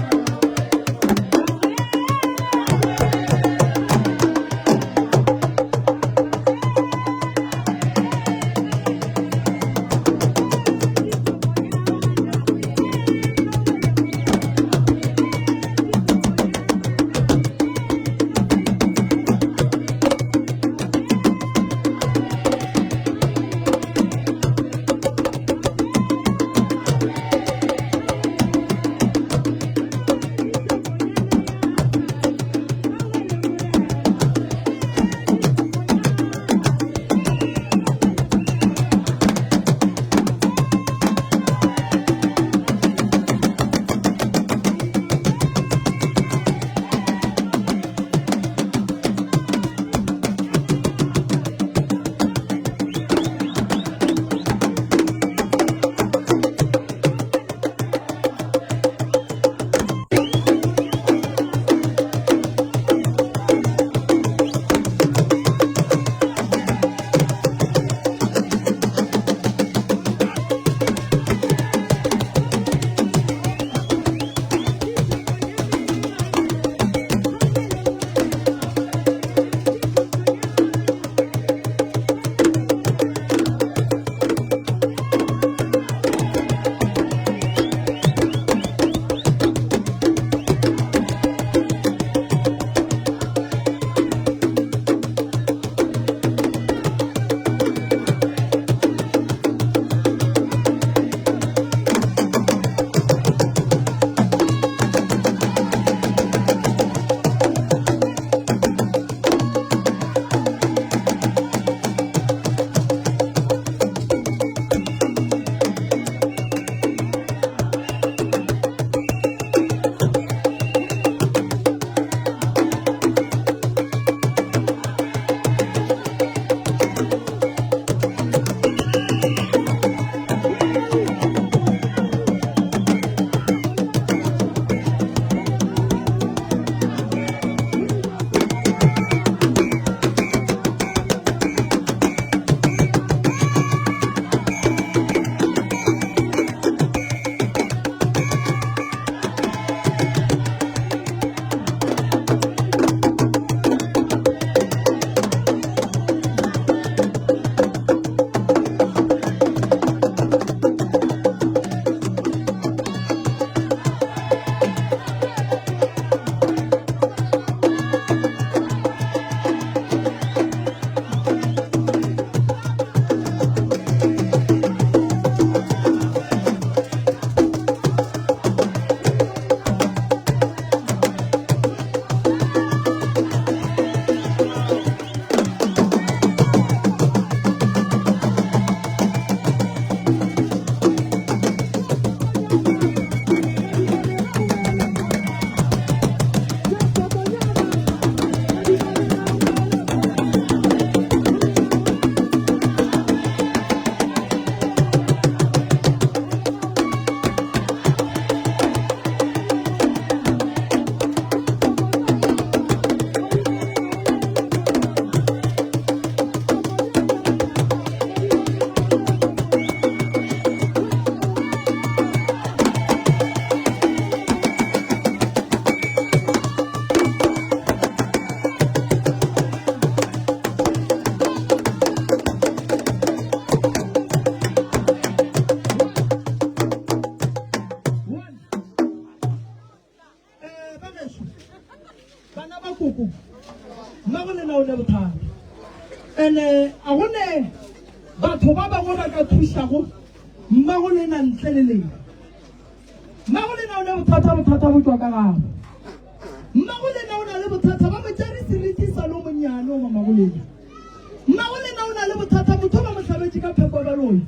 Um a go ne batho ba bangwe ba ka thušago mmago lena ntle le lena. Mmago lena o ne bothata, bothata bo tšwa ka gabo. Mmago lena o na le bothata, ba mo tšere seriti sa le o monnyane o mamago lena. Mmago lena o na le bothata, motho ba mo hlabetše ka pheko ya baloi.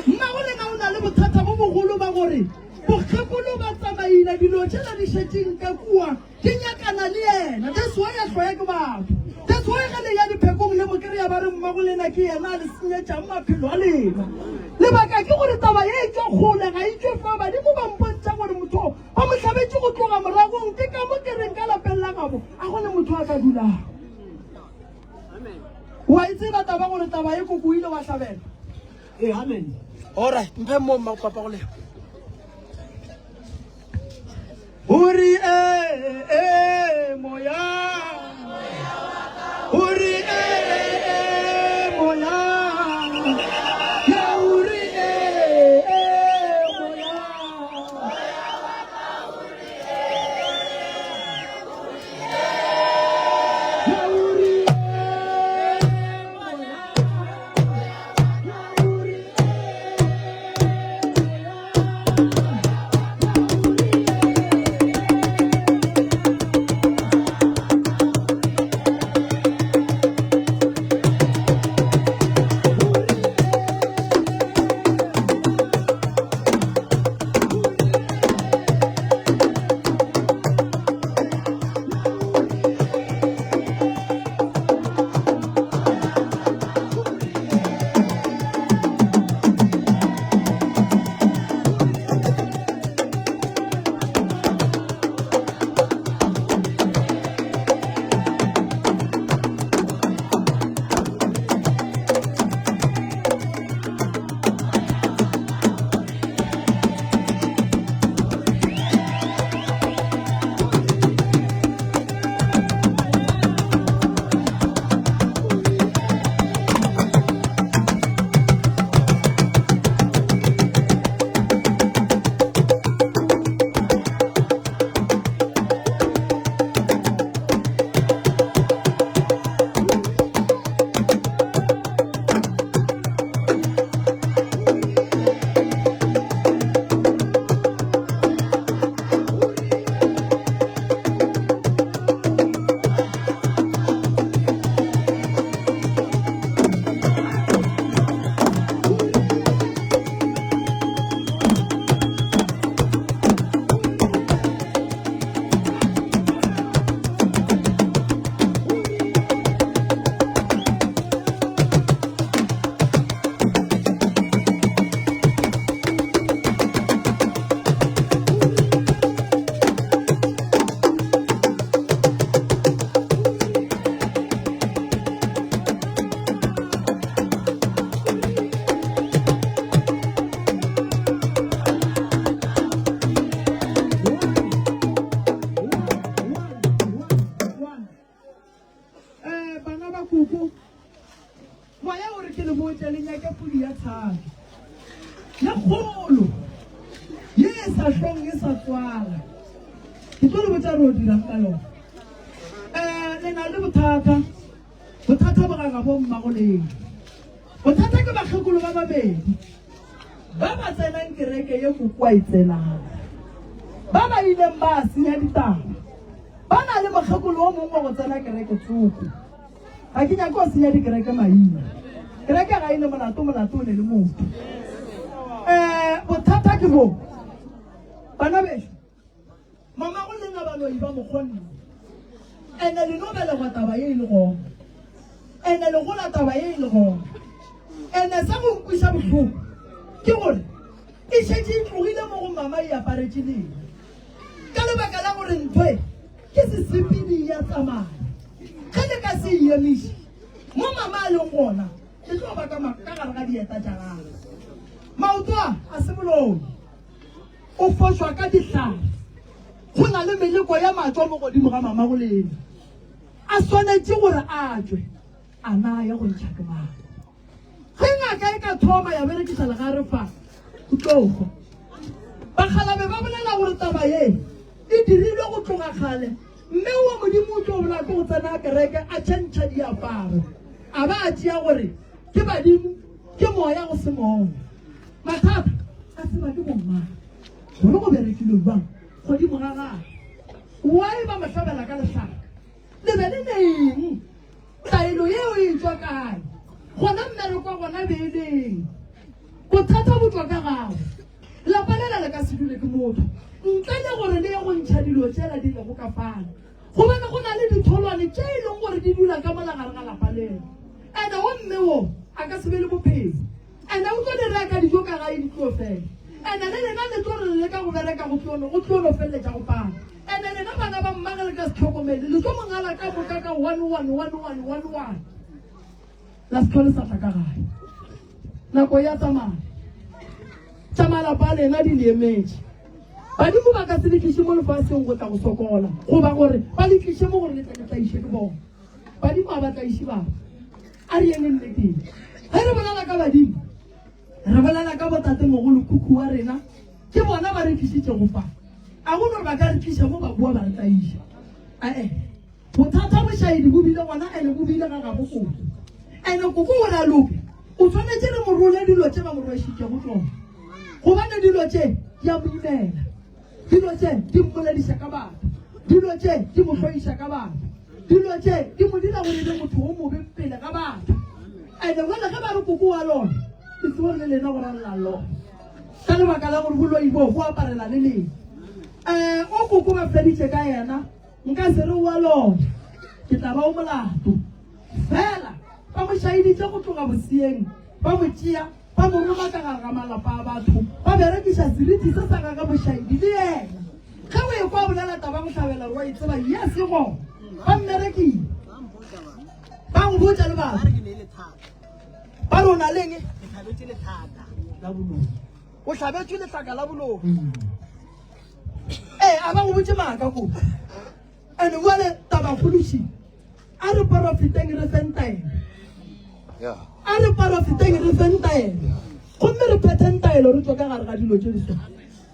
Mmago lena o na le bothata bo bogolo ba gore bokgekolo ba tsamaile dilo tšela di šetšeng ka kua di nyakana le yena. That's why a hloya ke batho. That's why ge le ya diphekong le mo kry-a ba re mmago lena ke yena a le senyetšang maphelo a lena. Lebaka ke gore taba ye e tšwa kgole ga e tšwe fa. Badimo ba mpontšha gore motho ba mo hlabetše go tloga moragong. Ke ka mo ke reng ka lapeng la gabo a go ne motho a ka dulago. Wa e tseba taba gore taba ye koko o ile wa hlabela? Ee, amen. Alright, mphe mo mma papa go leo. Uri eh eh moya. Uri eh eh moya. Ya uri eh eh moya. Ya uri eh moya. Ya uri eh moya. Eh, bana ba koko moya o re ke le botse le nyake pudi ya tshabe ye kgolo ye e sa hlong e sa tswala ke tlo le botsa re o dirang ka yona um le na le bothata bothata bo gaga bo mmago leng bothata ke bakgekolo ba babedi ba ba tsenang kereke ye koko a e tsenang ba ba ileng ba senya ditaba ba na le mokgekolo o mongwe wa go tsena kereke tsoko ga ke nyake go senya dikereke maina kereke ga e ne molato molato o ne le motho um bothata ke bo bana bešo mama go lena baloi ba mokgonne ene le no belegwa taba ye e le gona ene le gola taba ye e le gona ene sa go nkwiša bohloko ke gore e šetše e tlogile mo go mama e aparetše lena ka lebaka la gore ntho e ke sesepedi ya tsamaya ge le ka se e emiše mo mama a leng gona e tlo ba ka gare ga dieta tša gagwe maoto a a se boloi o fošwa ka dihlare go na le meleko ya matšwa mo godimo ga mama go lena a swanetše gore a tšwe a na ya go ntšha ke mang ge ngaka e ka thoma ya berekiša legare fa o tlo hwa bakgalabe ba bolela gore taba ye e dirilwe go tloga kgale mme wa modimo o tlo bola ke go tsena kereke a tšhentšha diaparo. A ba a tšea gore ke badimo, ke moya go se moya. Mathata a tseba ke bomang gore go berekilwe bjang godimo ga gagwe. Why ba mo hlabela ka lehlaka? Le be le neng? Taelo yeo e tšwa kae? Gona mmereko wa gona be e leng? Bothata bo tšwa ka gagwe. Lapa lela le ka se dule ke motho ntle le gore le ye go ntšha dilo tšela di lego ka fale. Gobane go na le ditholwane tše e leng gore di dula ka mola gare ga lapa leo. Ene wo mme wo a ka se be le bophelo. Ene o tlo di reka dijo ka gae di tlo fela. Ene le lena le tlo re le leka go bereka go tlo go tlo no feleletša go pala. Ene lena bana ba mma ge le ka se hlokomele le tlo mo ngala ka moka ka one one one one one one. La se tlhole sa tla ka gae. Nako ya tsamaya. Tša malapa a lena di le emetše. Badimo ba ka se le tliše mo lefaseng go tla go sokola goba gore ba le tliše mo gore le tle le tlaiše ke bona. Badimo ga ba tlaiše batho. A re yeng nneteng. Ge re bolela ka badimo, re bolela ka botatemogolo khukhu wa rena, ke bona ba re tlišitšego fa. A go no re ba ka re tliša mo ba boa ba re tlaiša. Ae, bothata bošaedi bo bile gona ene bo bile ga gabo koko. Ene koko gore a loke, o tshwanetše re mo role dilo tše ba mo rwešitšego tšona. Gobane dilo tše di a mo imela. Dilo tše di mmolediša ka batho. Dilo tše di mo hloiša ka batho. Dilo tše di mo dira gore e be motho o mobe pele ga batho. Ene jale ge ba re koko wa lona, ke tsebo le lena gore la lona. Ka lebaka la gore boloi bo bo aparela le lena. Um o koko ba feditše ka yena, nka se re wa lona, ke tla ba o molato. Fela ba mo šaeditše go tloga boseeng, ba mo tšea Ba mo roma ka gare ga malapa a batho, ba berekiša seriti se sa gagwe Mošaedi le yena. Ge o ekwa a bolela taba go hlabela wa e tseba, yes e gona. Ba mmerekile. Ba go botša le batho. Ba re o na leng? O hlabetšwe lehlaka la boloi. Ee, a ba go botše maaka ko. And jwale tabakgolo še. A re porofeteng re feng taelo. A re porofeteng re feng taelo. Gomme re phetheng taelo re tšwe ka gare ga dilo tše di swana.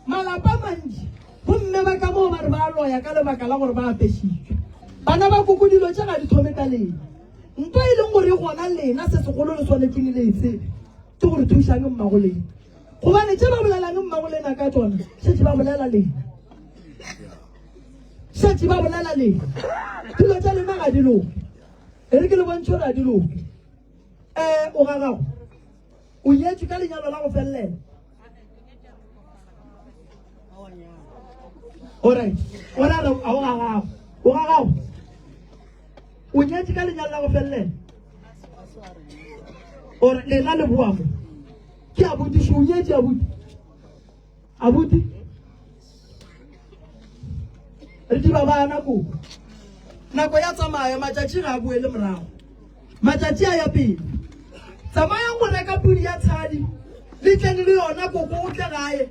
Malapa a mantši, bomme ba ka moo ba re ba loya ka lebaka la gore ba apešitšwe. Bana ba koko dilo tše ga di thome ka lena. Nto e leng gore e gona lena se segolo le swanetšeng le e tsebe ke gore thušang mmago lena. Gobane tše ba bolelang mmago lena ka tšona šetše ba bolela lena. Šetše ba bolela lena. Dilo tša lena ga di loke. E re ke le bontšhe gore ga di loke. Um o ga gago o nyetšwe ka lenyalo la go felelela. Alright. O ra re a o ga gago. O ga gago. O nyetše ka lenyalo la go felelela. Ore lena le boa mo. Ke abuti o nyetše abuti. Abuti. Re diba bana koko. Nako ya tsamaya, matšatši ga a boele morago. Matšatši a ya pele. Tsamayang go reka pudi ya tshadi, le tleng le yona koko o tle gae.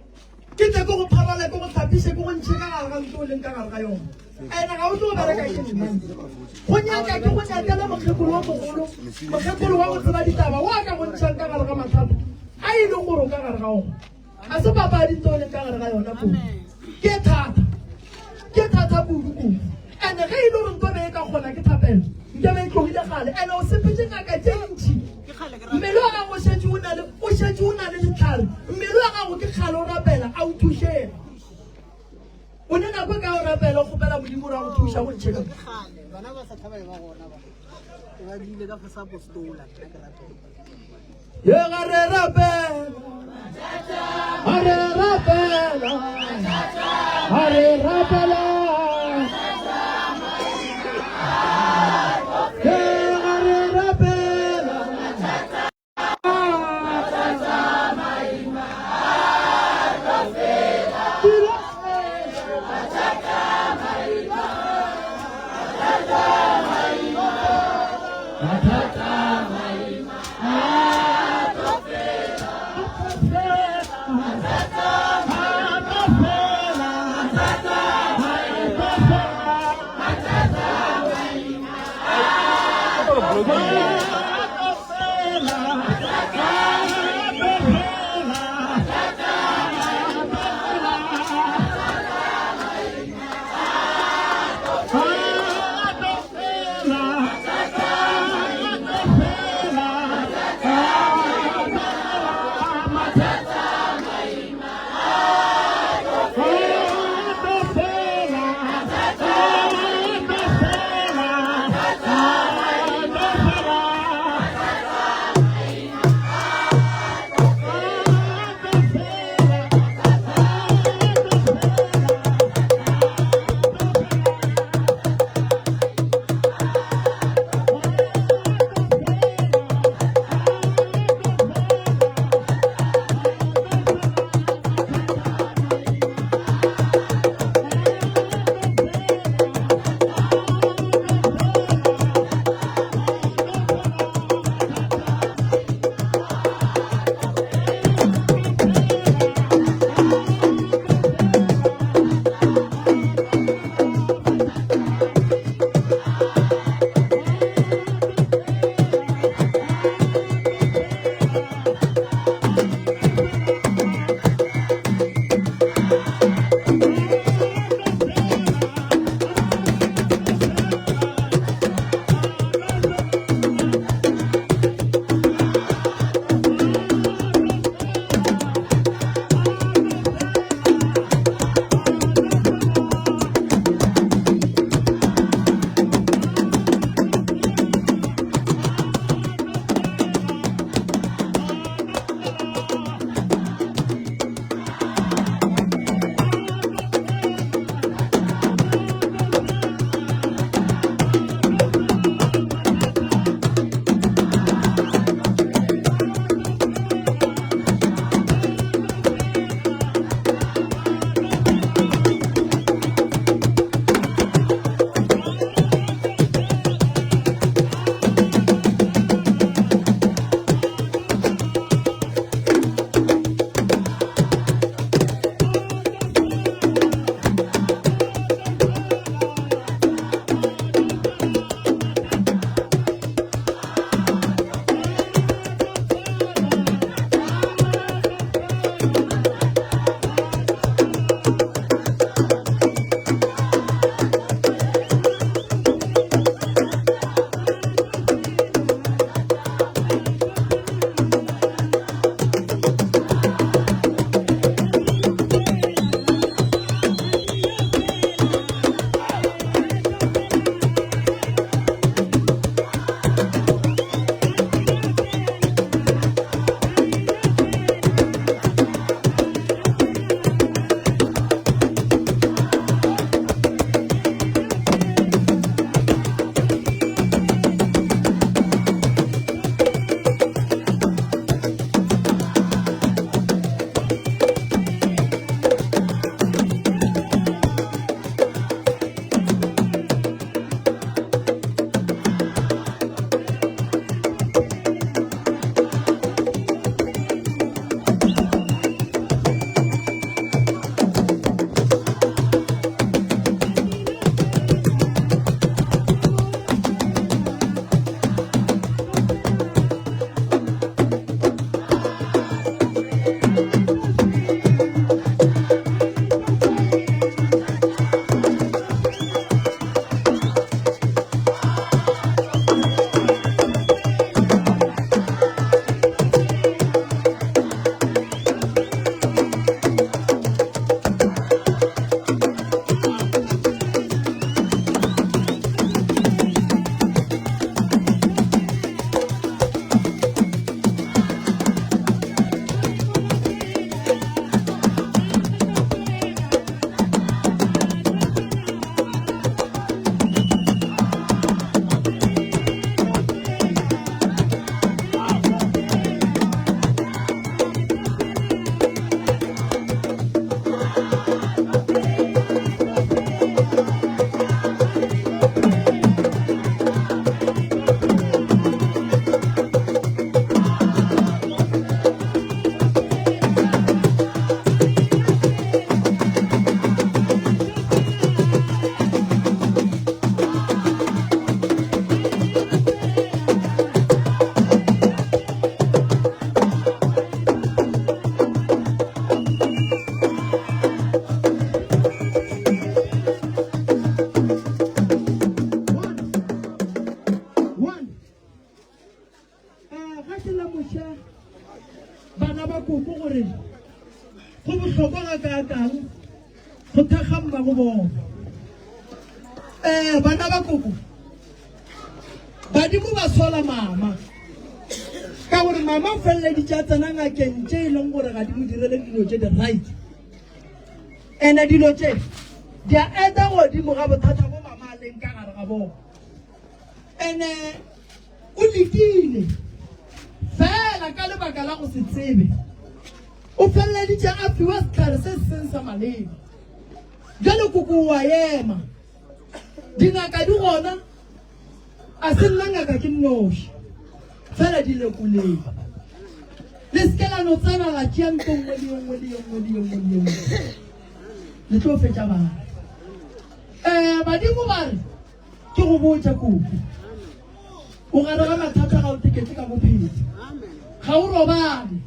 Ke tle ke go pharole, ke go hlapiše, ke go ntšhe ka gare ga ntlo o leng ka gare ga yona. Ene ga o tlo bereka ke nna. Go nyaka ke go nyakele mokgekolo o mogolo, mokgekolo wa go tseba ditaba, o a ka go ntšhang ka gare ga mathata a e leng gore o ka gare ga ona. Ga se papadi ntse o leng ka gare ga yona kudu. Ke thata. Ke thata kudu kudu. Ene ge e le gore nko be e ka kgona ke thapelo, nke be e tlogile gale. Ene o sepetše ngaka tše ntši. Mmele wa gago o šetše o na le o šetše o na le ditlhare. Mmele wa gago ke kgale o rapela a o thušege. O ne nako e kae o rapela o kgopela Modimo gore a go thuša go ntšhe ka mo? Bana ba sa thabela ba gona ba. Ba dule ka fasa apostola nna ke rapela. Ye ga re rapela, ga re rapela, ga re rapela. Ye ga re rapela. Ga ke lemoše bana ba koko gore go bohlokwa gakaakang go thekga mmago bona. Um bana ba koko, badimo ba sola mama ka gore mama o feleleditše a tsena ngakeng tše e leng gore ga di mo direle dilo tše di right. Ene dilo tše di a eta godimo ga bothata bo mama a leng ka gare ga bona. Ene O lekile, fela ka lebaka la go se tsebe, o feleleditše a fiwa sehlare se seng sa maleba. Bjale koko o a ema. Dingaka di gona, a se nna ngaka ke nnoši, fela di lekoleng. Le se ke la no tsena la tšea nto nngwe le ye nngwe le ye nngwe le ye nngwe le ye nngwe. Le tlo fetša bana. Um badimo ba re, Ke go botša koko, o gare ga mathata ga o teketse ka bophelo, ga o robale,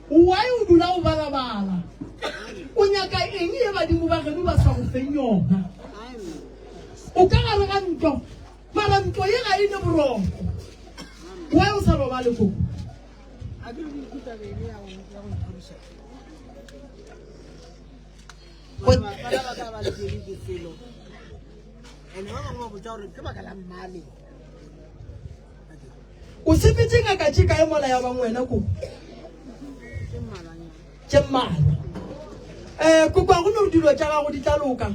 why o dula o balabala, o nyaka eng ye badimo ba geno ba sa go feng yona? O ka gare ga ntlo, mara ntlo ye ga e ne boroko, why o sa robale koko? O sepetše ngaka tše kae mola ya bang wena koko? Tše mmalwa. Um koko a go no dilo tša gago di tla loka.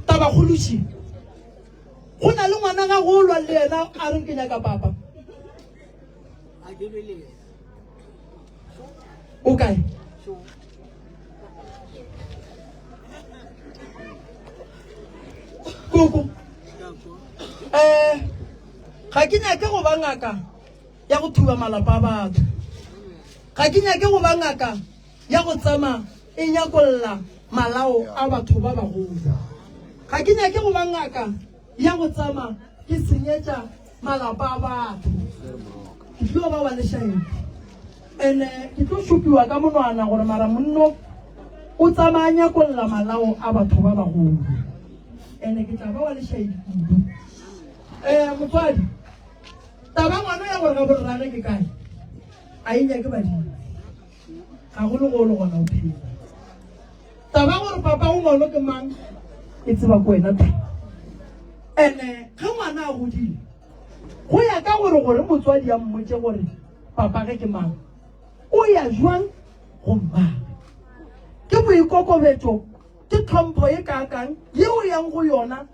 Tabakgološi go na le ngwana gago o lwa le yena a reng ke nyaka papa. O kae? Koko. Eh, ga ke nyake go ba ngaka ya go thuba malapa a batho. Ga ke nyake go ba ngaka ya go tsama e nyakolla malao a batho ba bagolo. Ga ke nyake go ba ngaka ya go tsama ke senyetša malapa a batho. Ke tlo ba wa lešaedi. Ene ke tlo šupiwa ka monwana gore mara monno o tsamaya nyakolla malao a batho ba bagolo. Ene ke tla ba wa lešaedi kudu. Eh motswadi, taba ngwana ya gore ga borrage ke kae? A e nyake badimo. Gagolo go le gona o phela. Taba gore papa o ngwana ke mang e tseba ko wena thwi. Ene ge ngwana a godile go ya ka gore gore motswadi a mmotse gore papa ge ke mang o ya jwang go mmagwe. Ke boikokobetšo ke tlhompho e kaakang yeo o yang go yona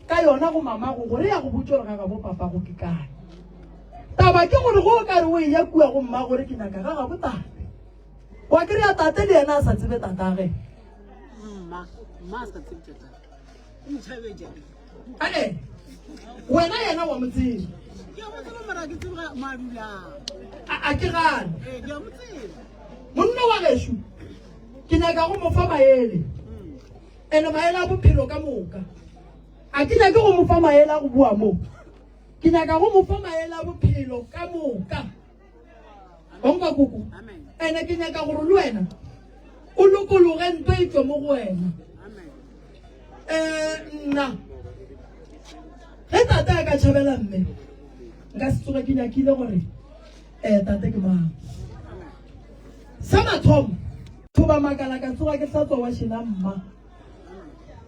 ka yona go mamago gore ya go botse gore ga gabo papago ke kae. Taba ke gore go o ka re o eya kua go mma gore ke nyaka ga gabo tate. Wa kry-a tate le yena a sa tsebe tatage. Mma, mma a sa tsebe tatage. O ntšhabetša. Ae, wena yena wa mo tseba. Ke a mo tseba mara ke tsebe ga mo a dulang. A, a ke gane. Ee, ke a mo tseba. Monna wa gešo, ke nyaka go mo fa maele. Ene maele a bophelo ka moka. A ke nyake go mo fa maele a go bua mo. Ke nyaka go mo fa maele a bophelo ka moka. Wa nkwa koko? Ene ke nyaka gore le wena o lokologe nto e tswe mo go wena. Um nna ge tate a ka tšhabela mme nka se tsoge ke nyakile gore um tate ke mang. Sa mathomo thoba makala ka tsoga ke hlatswa wa šena mma.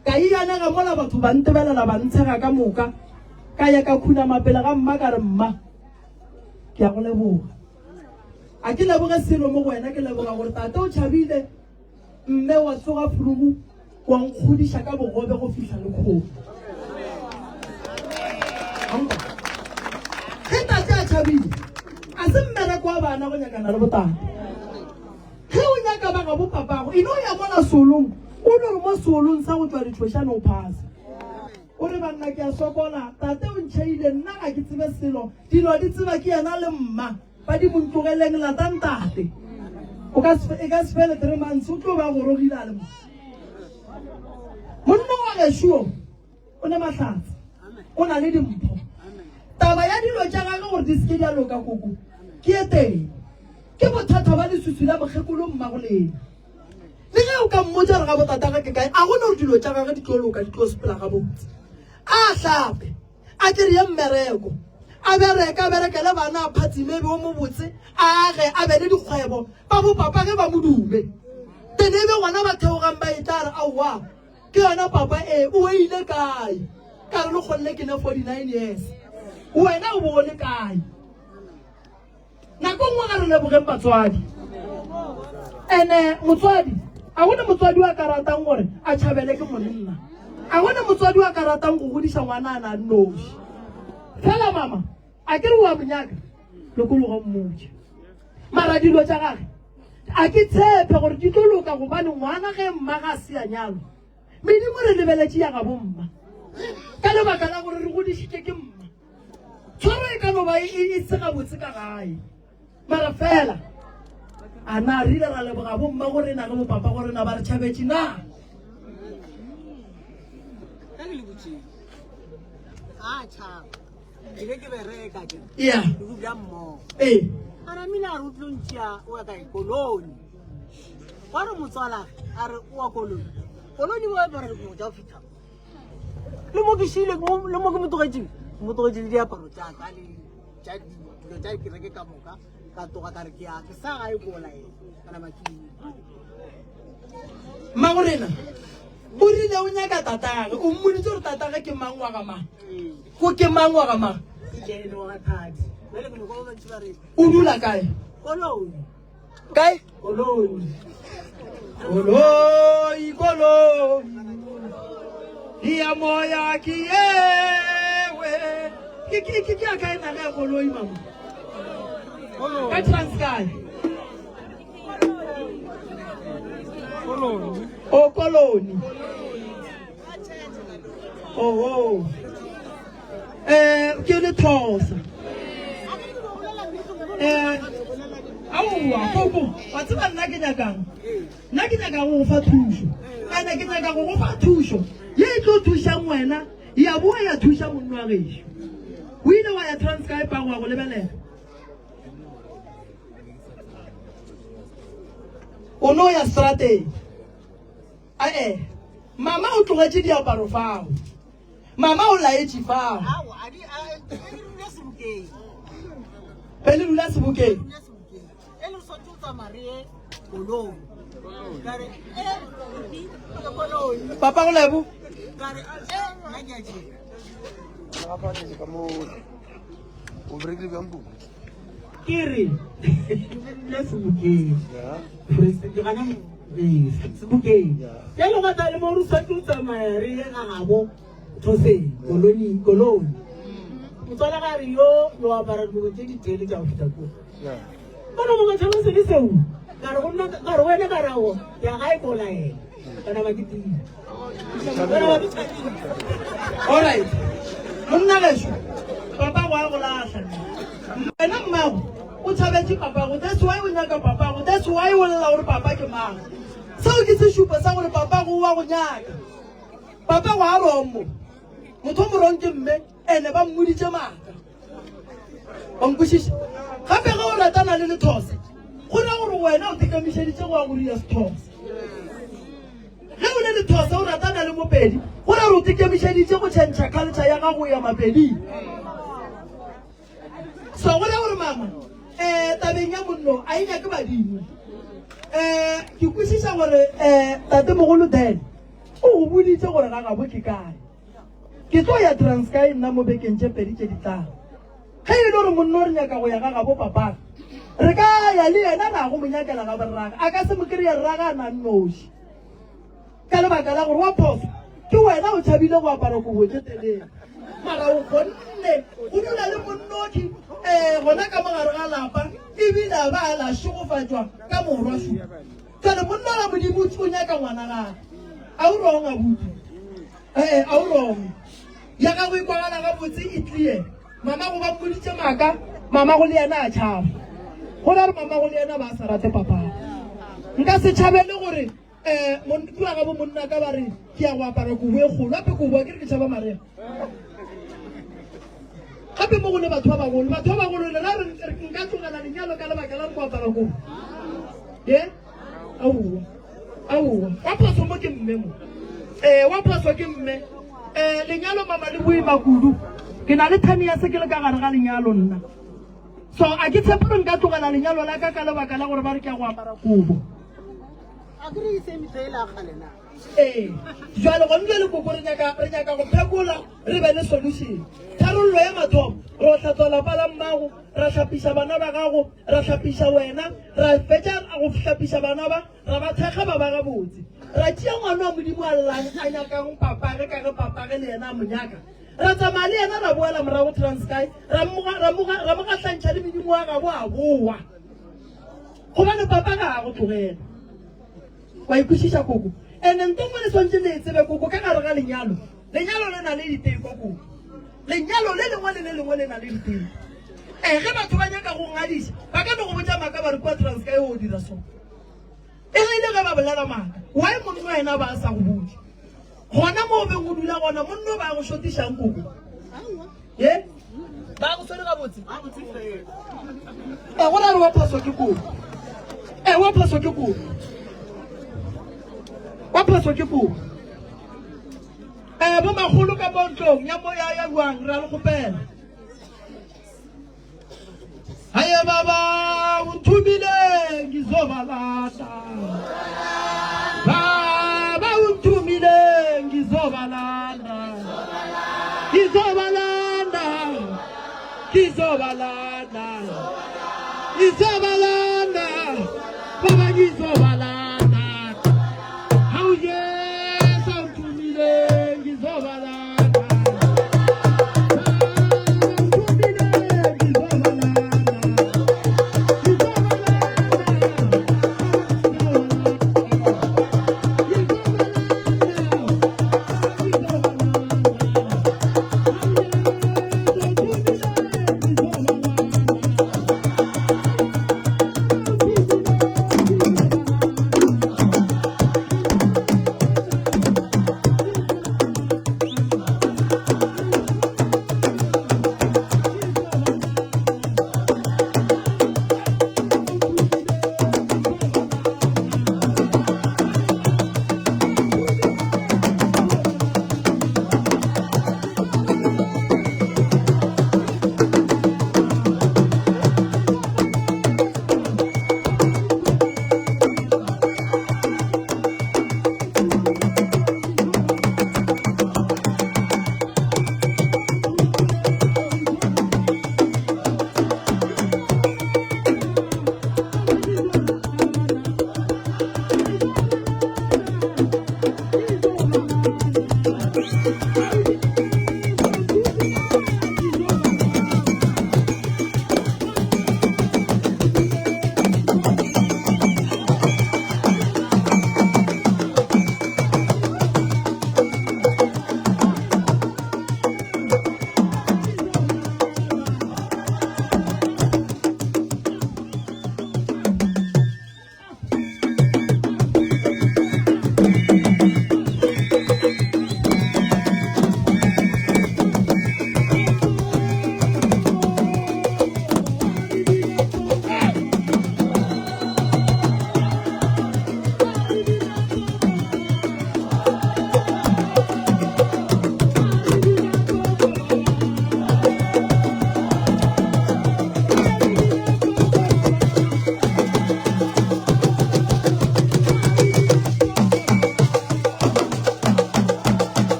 Ka ianega mola batho ba ntebelela ba ntshega ka moka. Ka ya ka khunama pele ga mma ka re mma ke a go leboga. A ke leboge selo mo go wena ke leboga gore tate o tšhabile mme wa tsoga phurugu wa nkgodiša ka bogobe go fihla le kgomo. Ge tate a tšhabile a se mmereko wa bana go nyakana le botate. Ge o nyaka ba gabo papago e no ya mola seolong o no re mo seolong sa go tšwa ditšhošane o phase. O re banna ke a sokola, tate o ntšheile nna ga ke tsebe selo, dilo di tseba ke yena le mma. Badimo ntlogeleng latang tate. O ka se e ka se fele 3 months o tlo ba gorogile a le mo. Monna wa gešo o ne mahlatse. O na le dimpho. Taba ya dilo tša gagwe gore di se ke di a loka koko ke e tee. Ke bothata ba leswiswi la mokgekolo mmagolena. Le ge o ka mmotša gore ga botatagwe ke kae, a go ne gore dilo tša gagwe di tlo loka, di tlo sepela gabotse. A hlape, a kry-e mmereko, A bereke, a berekele bana, a phatsime, e be o mobotse, a age, a be le dikgwebo, ba bo papa ge ba mo dume. Then e be gona ba theogang ba etla re, Aowa, ke yona papa e, o ile kae? Ka re le kgonne ke ne 49 years. Wena o bo o le kae? Nako nngwe ga re lebogeng batswadi. Ene motswadi, a gone motswadi wa ka ratang gore a tšhabele ke monna. A gone motswadi wa ka ratang go godiša ngwana a na noši. Fela mama, a ke re wa monyaka, lokologa mmotše. Mara dilo tša gage, a ke tshepe gore di tlo loka gobane ngwana ge mma ga se a nyalwa. Medimo re lebeletše ya gabo mma. Ka lebaka la gore re godišitše ke mma. Tshwaro e ka no ba e, e se gabotse ka gae, mara fela a na re ile ra leboga bomma go rena le bopapa go rena ba re tšhabetše na? Ka ke le botšeng ga a tšhaba ke be ke bereka ke Yeah. ke dula mmogo Ee. a re mina a re o tlo ntšea o ya kae koloni wa re motswalage a re o wa koloni koloni o apara dikobo tša go fitlha le mo ke šile le mo ke mo tlogetšeng ke mo tlogetše le diaparo tša ka le tša dilo tša kereke ka moka ka tloga ka re ke ya ke sa gae ko laela ka nama ke Mmagorena o rile o nyaka tatage o mmoditse gore tatage ke mang wa ga mang ko ke mang wa ga mang o dula kae koloi Kae? Koloi. Koloi, koloi. Ya moya ke yewe. Ke ke ke ke a kae naga ya koloi mama? Koloi. Ka Transkei. Koloni. O koloni. Oho. Eh, ke le Xhosa. Eh, aowa, koko, wa tseba nna ke nyakang? Nna ke nyaka go go fa thušo. Ene ke nyaka go go fa thušo ye e tlo thušang wena, ya boa ya thuša monna wa gešo. O ile wa ya Transkei Park wa go lebelela. O no ya strateng. Ae, mama o tlogetše diaparo fao. Mama o laetše fao. Be le dula sebokeng. Papa go lebo. Ke re dula sebokeng. Ee, sebokeng. Bjale gwa tla le mo re swanetše go tsamaya re ye ga gabo Thoseng, koloni, koloni. Motswala ga re yo yo apara dikobo tše ditele tša go feta kua. Bona mo matšhaba se le seo. Ka re go nna ka re wena ka rago ya gae ko laela. Ka nama ke tile. Ka nama ke thabile. All right. Monna gešo, papa go a go lahla. Wena mmago o tšhabetše papago, that's why o nyaka papago, that's why o lla gore papa ke mang. Seo ke sešupo sa gore papago o a go nyaka. Papago a wrong mo. Motho o mo wrong ke mme, ene ba mmoditše maaka. Wa nkwešiša? Gape ge o ratana le lethose, go ra gore wena o tekamišeditše go ya go dira sethose. Ge o le lethose o ratana le mopedi, go ra gore o tekemišeditše go tšhentšha culture ya gago ya mapeding. So go ra gore mama, eh, tabeng ya monno a e nyake badimo. Eh, ke kwešiša gore eh, tatemogolo Dan o go boditše gore ga gabo ke kae. Ke tlo ya Transkei nna mo bekeng tše pedi tše di tlago. Ge e le gore monno re nyaka go ya ga gabo papage, re ka ya le yena ra go mo nyakela ga borrage. A ka se mo kry-e rrage a na nnoši. Ka lebaka la gore wa phoso ke wena o tšhabile go apara kobo tše telele. Mara o kgonne go dula le monnoši um gona ka mogare ga lapa ebile a ba a la šegofatšwa ka morwa šo. Jale monna la Modimo o nyaka ngwana gage. A o wrong abuti? Ee, a o wrong. Ya gago e kwagala gabotse e clear. Mama go ba mmoditše maaka, mama go le yena a tšhaba. Go ra gore mama go le yena ba sa rate papa. Nka se tšhabele gore eh kua ga bo monna ka ba re ke ya go apara kobo e kgolo gape kobo a ke re ke tšhaba marega. Gape mo go le batho ba bagolo, batho ba bagolo le ra re nka tlogela lenyalo ka lebaka la go apara kobo. Ye? Aowa. Aowa. Wa phoso mo ke mme mo. Eh, wa phoso ke mme. Eh, lenyalo mama le boima kudu. Ke na le 10 years ke le ka gare ga lenyalo nna. So a ke tshepe gore nka tlogela lenyalo la ka ka lebaka la gore ba re ke ya go apara kobo. A ke re e se metho e la kgale na. Ee, jwale gone jwale koko re nyaka re nyaka go phekola re be le solution. Tharollo ya mathomo, ro hlatswa lapa la mmago, ra hlapiša bana ba gago, ra hlapiša wena, ra fetša go hlapiša bana ba, ra ba thekga ba ba gabotse. Ra tšea ngwana wa Modimo a llang a nyakang papage ka ge papage le yena a mo nyaka. Ra tsamaya le yena ra boela morago Transkei, ra mo ra mo ra mo gahlantšha le medimo wa gabo a boa. Gobane papa ga a go tlogela. Wa ikwešiša koko? Ene nto nngwe le swantše le e tsebe koko ka gare ga lenyalo. Lenyalo le na le diteko koko. Lenyalo le lengwe le le lengwe le na le diteko. Ee, ge batho ba nyaka go ngadiša, ba ka no go botša maaka ba re kua Transkei o dira so. E ge e le ge ba bolela maaka, why monna yena ba a sa go botše? Gona mo o beng o dula gona, monna o ba go šotišang koko? Ye? Ba go swere gabotse? E go ra re wa phoso ke koko. E wa phoso ke koko. Wa phoso ke koko. E bo magolo ka mo ntlong ya mo ya ya jwang ra le kgopela. Haye baba unthumile ngizobalanda. Baba unthumile ngizobalanda. Ngizobalanda. Ngizobalanda. Ngizobalanda. Baba ngizobalanda. Hawu Jesu unthumile ngizobalanda.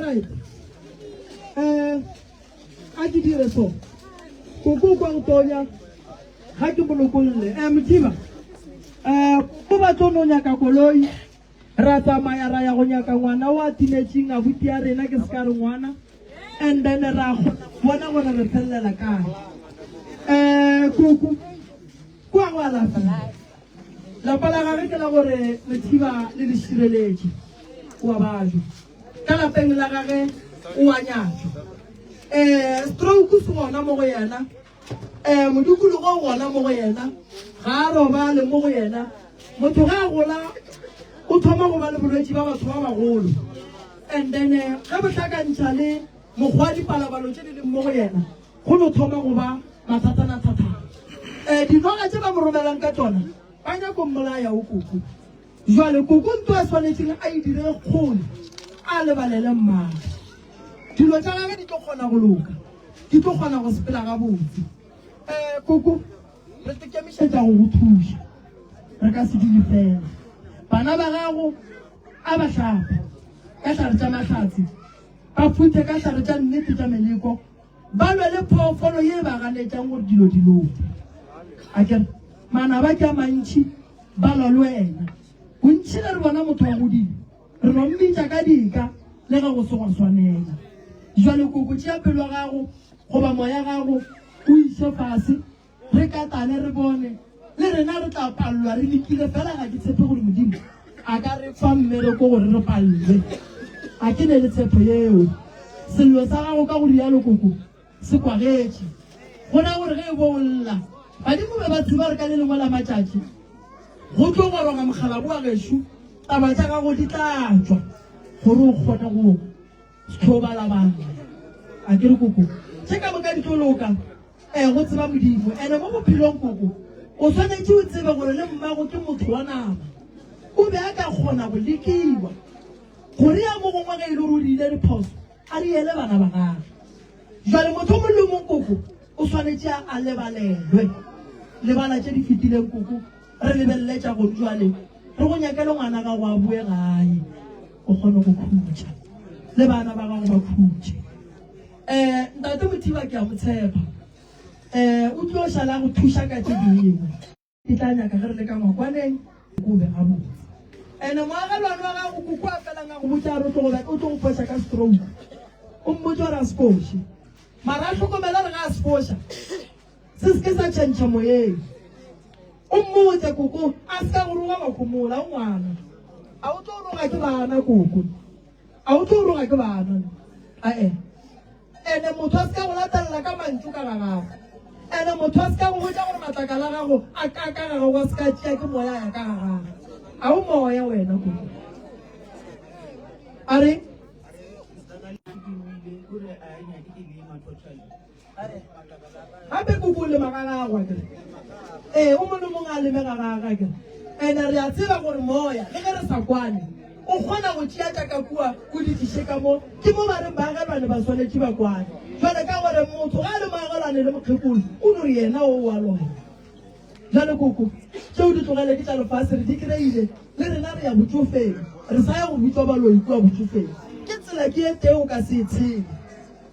Alright. Eh a ke dire so. Koko kwa go tonya ga ke molokolle. Eh Mothiba. Eh ko ba tlo no nyaka koloi. Ra tsamaya ra ya go nyaka ngwana o a timetšeng abuti ya rena ke se ka re ngwana and then ra kgona go bona gore re felelela kae. Eh koko kwa go alafiwa. Lapa la gagwe ke la gore Lethiba le le šireletše. O a bajwa. Ka lapeng la gage o a nyatšwa. Um stroke se gona mo go yena. Um modikologo o gona mo go yena. Ga a robale mo go yena. Motho ge a gola o thoma go ba le bolwetši ba batho ba bagolo. And then ge bo hlakantšha le mokgwa wa dipalabalo tše di leng mo go yena, go no thoma go ba mathatana-thatana. Um dinoga tše ba mo romelang ka tšona ba nyako mmolaya o koko. Jwale koko nto a swanetšeng a e dire kgole a lebalele mmagwe. Dilo tša gage di tlo kgona go loka, di tlo kgona go sepela gabotse. Um koko re tekemišetša go go thuša, re ka se dule fela. Bana ba gago a ba hlape ka hlare tša mahlatse, ba phuthe ka hlare tša nnete tša meleko. Ba lwe le phoofolo ye e ba ganetšang gore dilo di loke. A ke re, manaba ke a mantši, ba lwa le wena. Bontši ge re bona motho a godile, re no mmitša ka dika le ge go se gwa swanela. Jwale koko tšea pelo ya gago goba moya gago o iše fase, Re katane re bone, le rena re tla palelwa re lekile, fela ga ke tshepe gore Modimo a ka re fa mmereko gore re palelwe. A ke ne le tshepo yeo. Sello sa gago ka go rialo koko se kwagetše. Go ra gore ge e bo o lla, badimo be ba tseba gore ka le lengwe la matšatši go tlo goroga mokgalabo wa gešo, taba tša gago di tla tšwa gore o kgone go hlobalabala. A ke re koko, tše ka moka di tlo loka. Ee, go tseba Modimo. Ene mo bophelong, koko, o swanetše o tsebe gore le mmago ke motho wa nama. O be a ka kgona go lekiwa gore ya mo gongwe ge e le gore o dirile diphoso, a di ele bana ba gagwe. Jwale motho o mongwe le o mongwe, koko, o swanetše a lebalelwe. Lebala tše di fetileng, koko, re lebelele tša gone jwale. Re go nyakele ngwana gago a boe gae, o kgone go khutša le bana ba gago ba khutše. Eh, Ntate Mothiba ke a mo tshepa. Eh, o tlo šala go thuša ka tše dingwe. Ke tla nyaka ge re le ka ngwakwaneng ko be gabotse. Ene moagelwane wa gago koko a felang a go botša a re o tlo go o tlo go foša ka stroke. O mmotše gore a se foše. Mara a hlokomela gore ga a se foša se se ke sa tšhentšha moyeng. O mmotse koko a se ka go roga wa khomola o ngwana. A o tlo roga ke bana koko. A o tlo roga ke bana? Ae. Ene motho a se ka go latelela ka mantšu ka ga gago. Ene motho a se ka go botša gore matlakala a gago a ka ka ga gago a se ka tšea ke moya ya ka ga gago. A o moya wena koko. A re Gape koko o lema ga gagwe akere? Ee, o mongwe le mongwe a leme ga gagwe akere? Ene re a tseba gore moya le ge re sa kwane o kgona go tšea tša ka kua o di tliše ka mo. Ke mo ba reng baagelwane ba swanetše ba kwane. Jwale ka gore motho ga a le moagelwane le mokgekolo o no re yena o wa loya. Jwale koko tšeo di tlogele ke tša lefase re di kry-ile le rena re ya botšofeng re sa ya go bitšwa baloi kua botšofeng. Ke tsela ke e tee o ka se e tshele.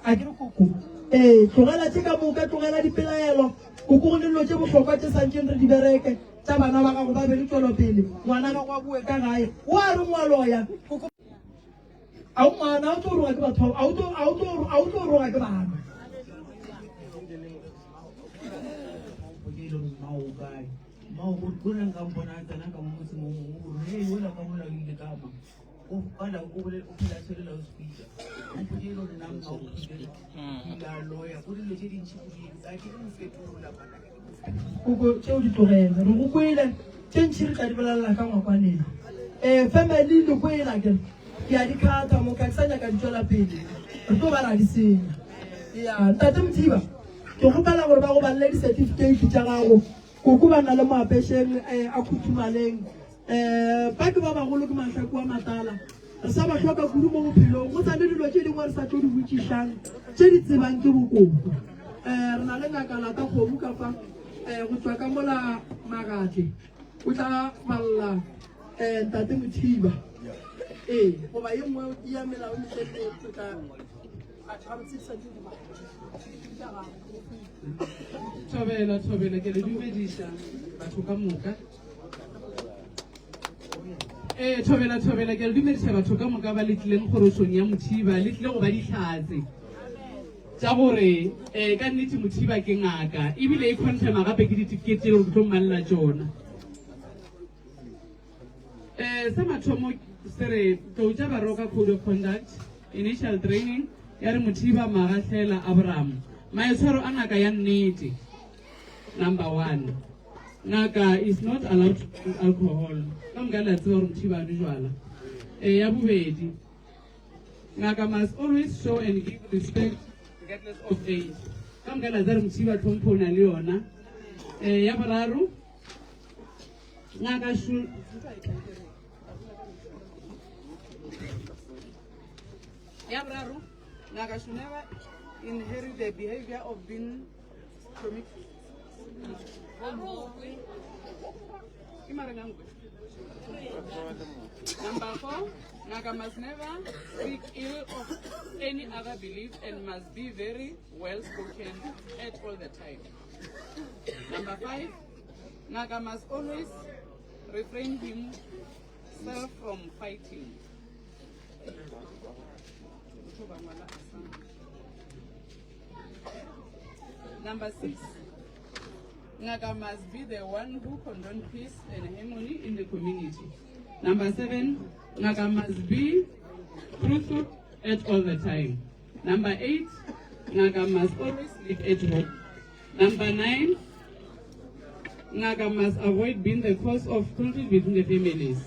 A ke re koko? Ee, tlogela tše ka moka, tlogela dipelaelo. Koko, go ne dilo tše bohlokwa tše santšeng re di bereke, tša bana ba gago ba be le tšwelopele, ngwana gago a boe ka gae. O a reng wa loya, koko? A o ngwana, a o tlo roga ke batho, a o tlo, a o tlo, a o tlo roga ke bana. O kwala o bolele o phela tshwere loudspeaker o mpotše e le gore nna mma o phile ile a loya o dilo tše dintši o di a ke mo fetola bana ke mo fetola Koko tšeo di tlogele re go kwele tše ntši re tla di bolelela ka ngwakwaneng um family le kwela ke ke a di kgatha mo ka ke sa nyaka di tšwela pele re tlo ba ra di senya ya ntate Mothiba ke kgopela gore ba go balele di-certificate tša gago koko ba na le moapešeng um a khuthumaleng Um ba ke ba bagolo ke mahlaku a matala. Re sa ba hloka kudu mo bophelong. Go sa le dilo tše dingwe re sa tlo di botšišang tše di tsebang ke bokoko. Um re na le ngaka Lata Kgomo ka fa um go tšwa ka mola Magatle. O tla balla um Ntate Mothiba. Ee, goba ye nngwe ya melao e metelele o tla gabotse di santse di bala. Tša gago. Thobela, thobela, ke le dumediša batho ka moka. Ee, thobela, thobela, ke le dumediša batho ka moka ba le tlileng kgorošong ya Mothiba, le tlile go ba dihlatse tša gore um ka nnete Mothiba ke ngaka, ebile e confirma gape ke ditifikeiti tše le gore ke tlo mmalela tšona. Um sa mathomo se re tlou tša Baroka Code of Conduct, Initial Training, ya re Mothiba Magahlela Abraham, maitshwaro a ngaka ya nnete. Number one, ngaka is not allowed to drink alcohol. Ka moka le a tseba gore Mothiba a nwe jwala. Eh, ya bobedi, ngaka must always show and give respect regardless of age. Ka moka le a tseba gore Mothiba tlhompho o na le yona. Eh, ya boraro, ngaka should ya boraro, ngaka should never inherit the behavior of being Number four, Ngaka must never speak ill of any other belief and must be very well spoken at all the time. Number five, Ngaka must always refrain himself from fighting. Number six, Ngaka must be the one who condone peace and harmony in the community. Number seven, Ngaka must be truthful at all the time. Number eight, Ngaka must always sleep at home. Number nine, Ngaka must avoid being the cause of conflict between the families.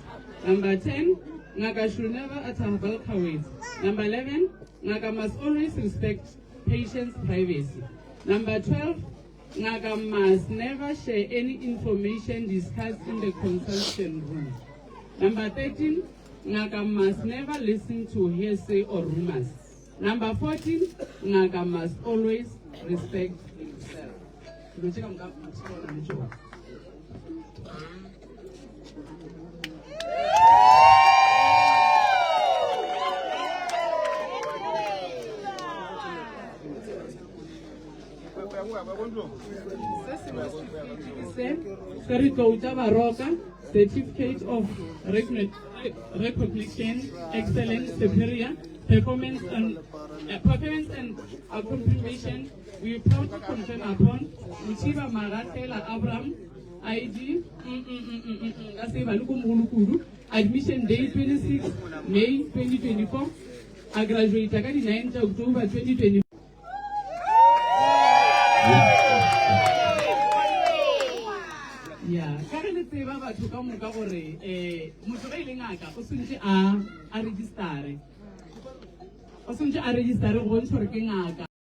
Number 10, Ngaka should never utter vulgar words. Number 11, Ngaka must always respect patient's privacy. Number 12, Ngaka must never share any information discussed in the consultation room. Number 13, Ngaka must never listen to hearsay or rumors. Number 14, Ngaka must always respect himself. Dilo tše ka moka Mothiba o na le tšona. Se sengwe setifikeiti ke se se re tlou tša baroka certificate of recognition excellence superior performance and, uh, performance and accomplishment we proud to confirm upon Mothiba Magatela Abraham ID mm, mm, mm, mm, mm, mm, ka se bale ko mogolo kudu admission day 26 May 2024 a graduate ka di 9 tša October 2024 ya ka ge le tseba batho ka moka gore um motho ge e le ngaka o swantse a a registere o swantse a registere go bontšha gore ke ngaka.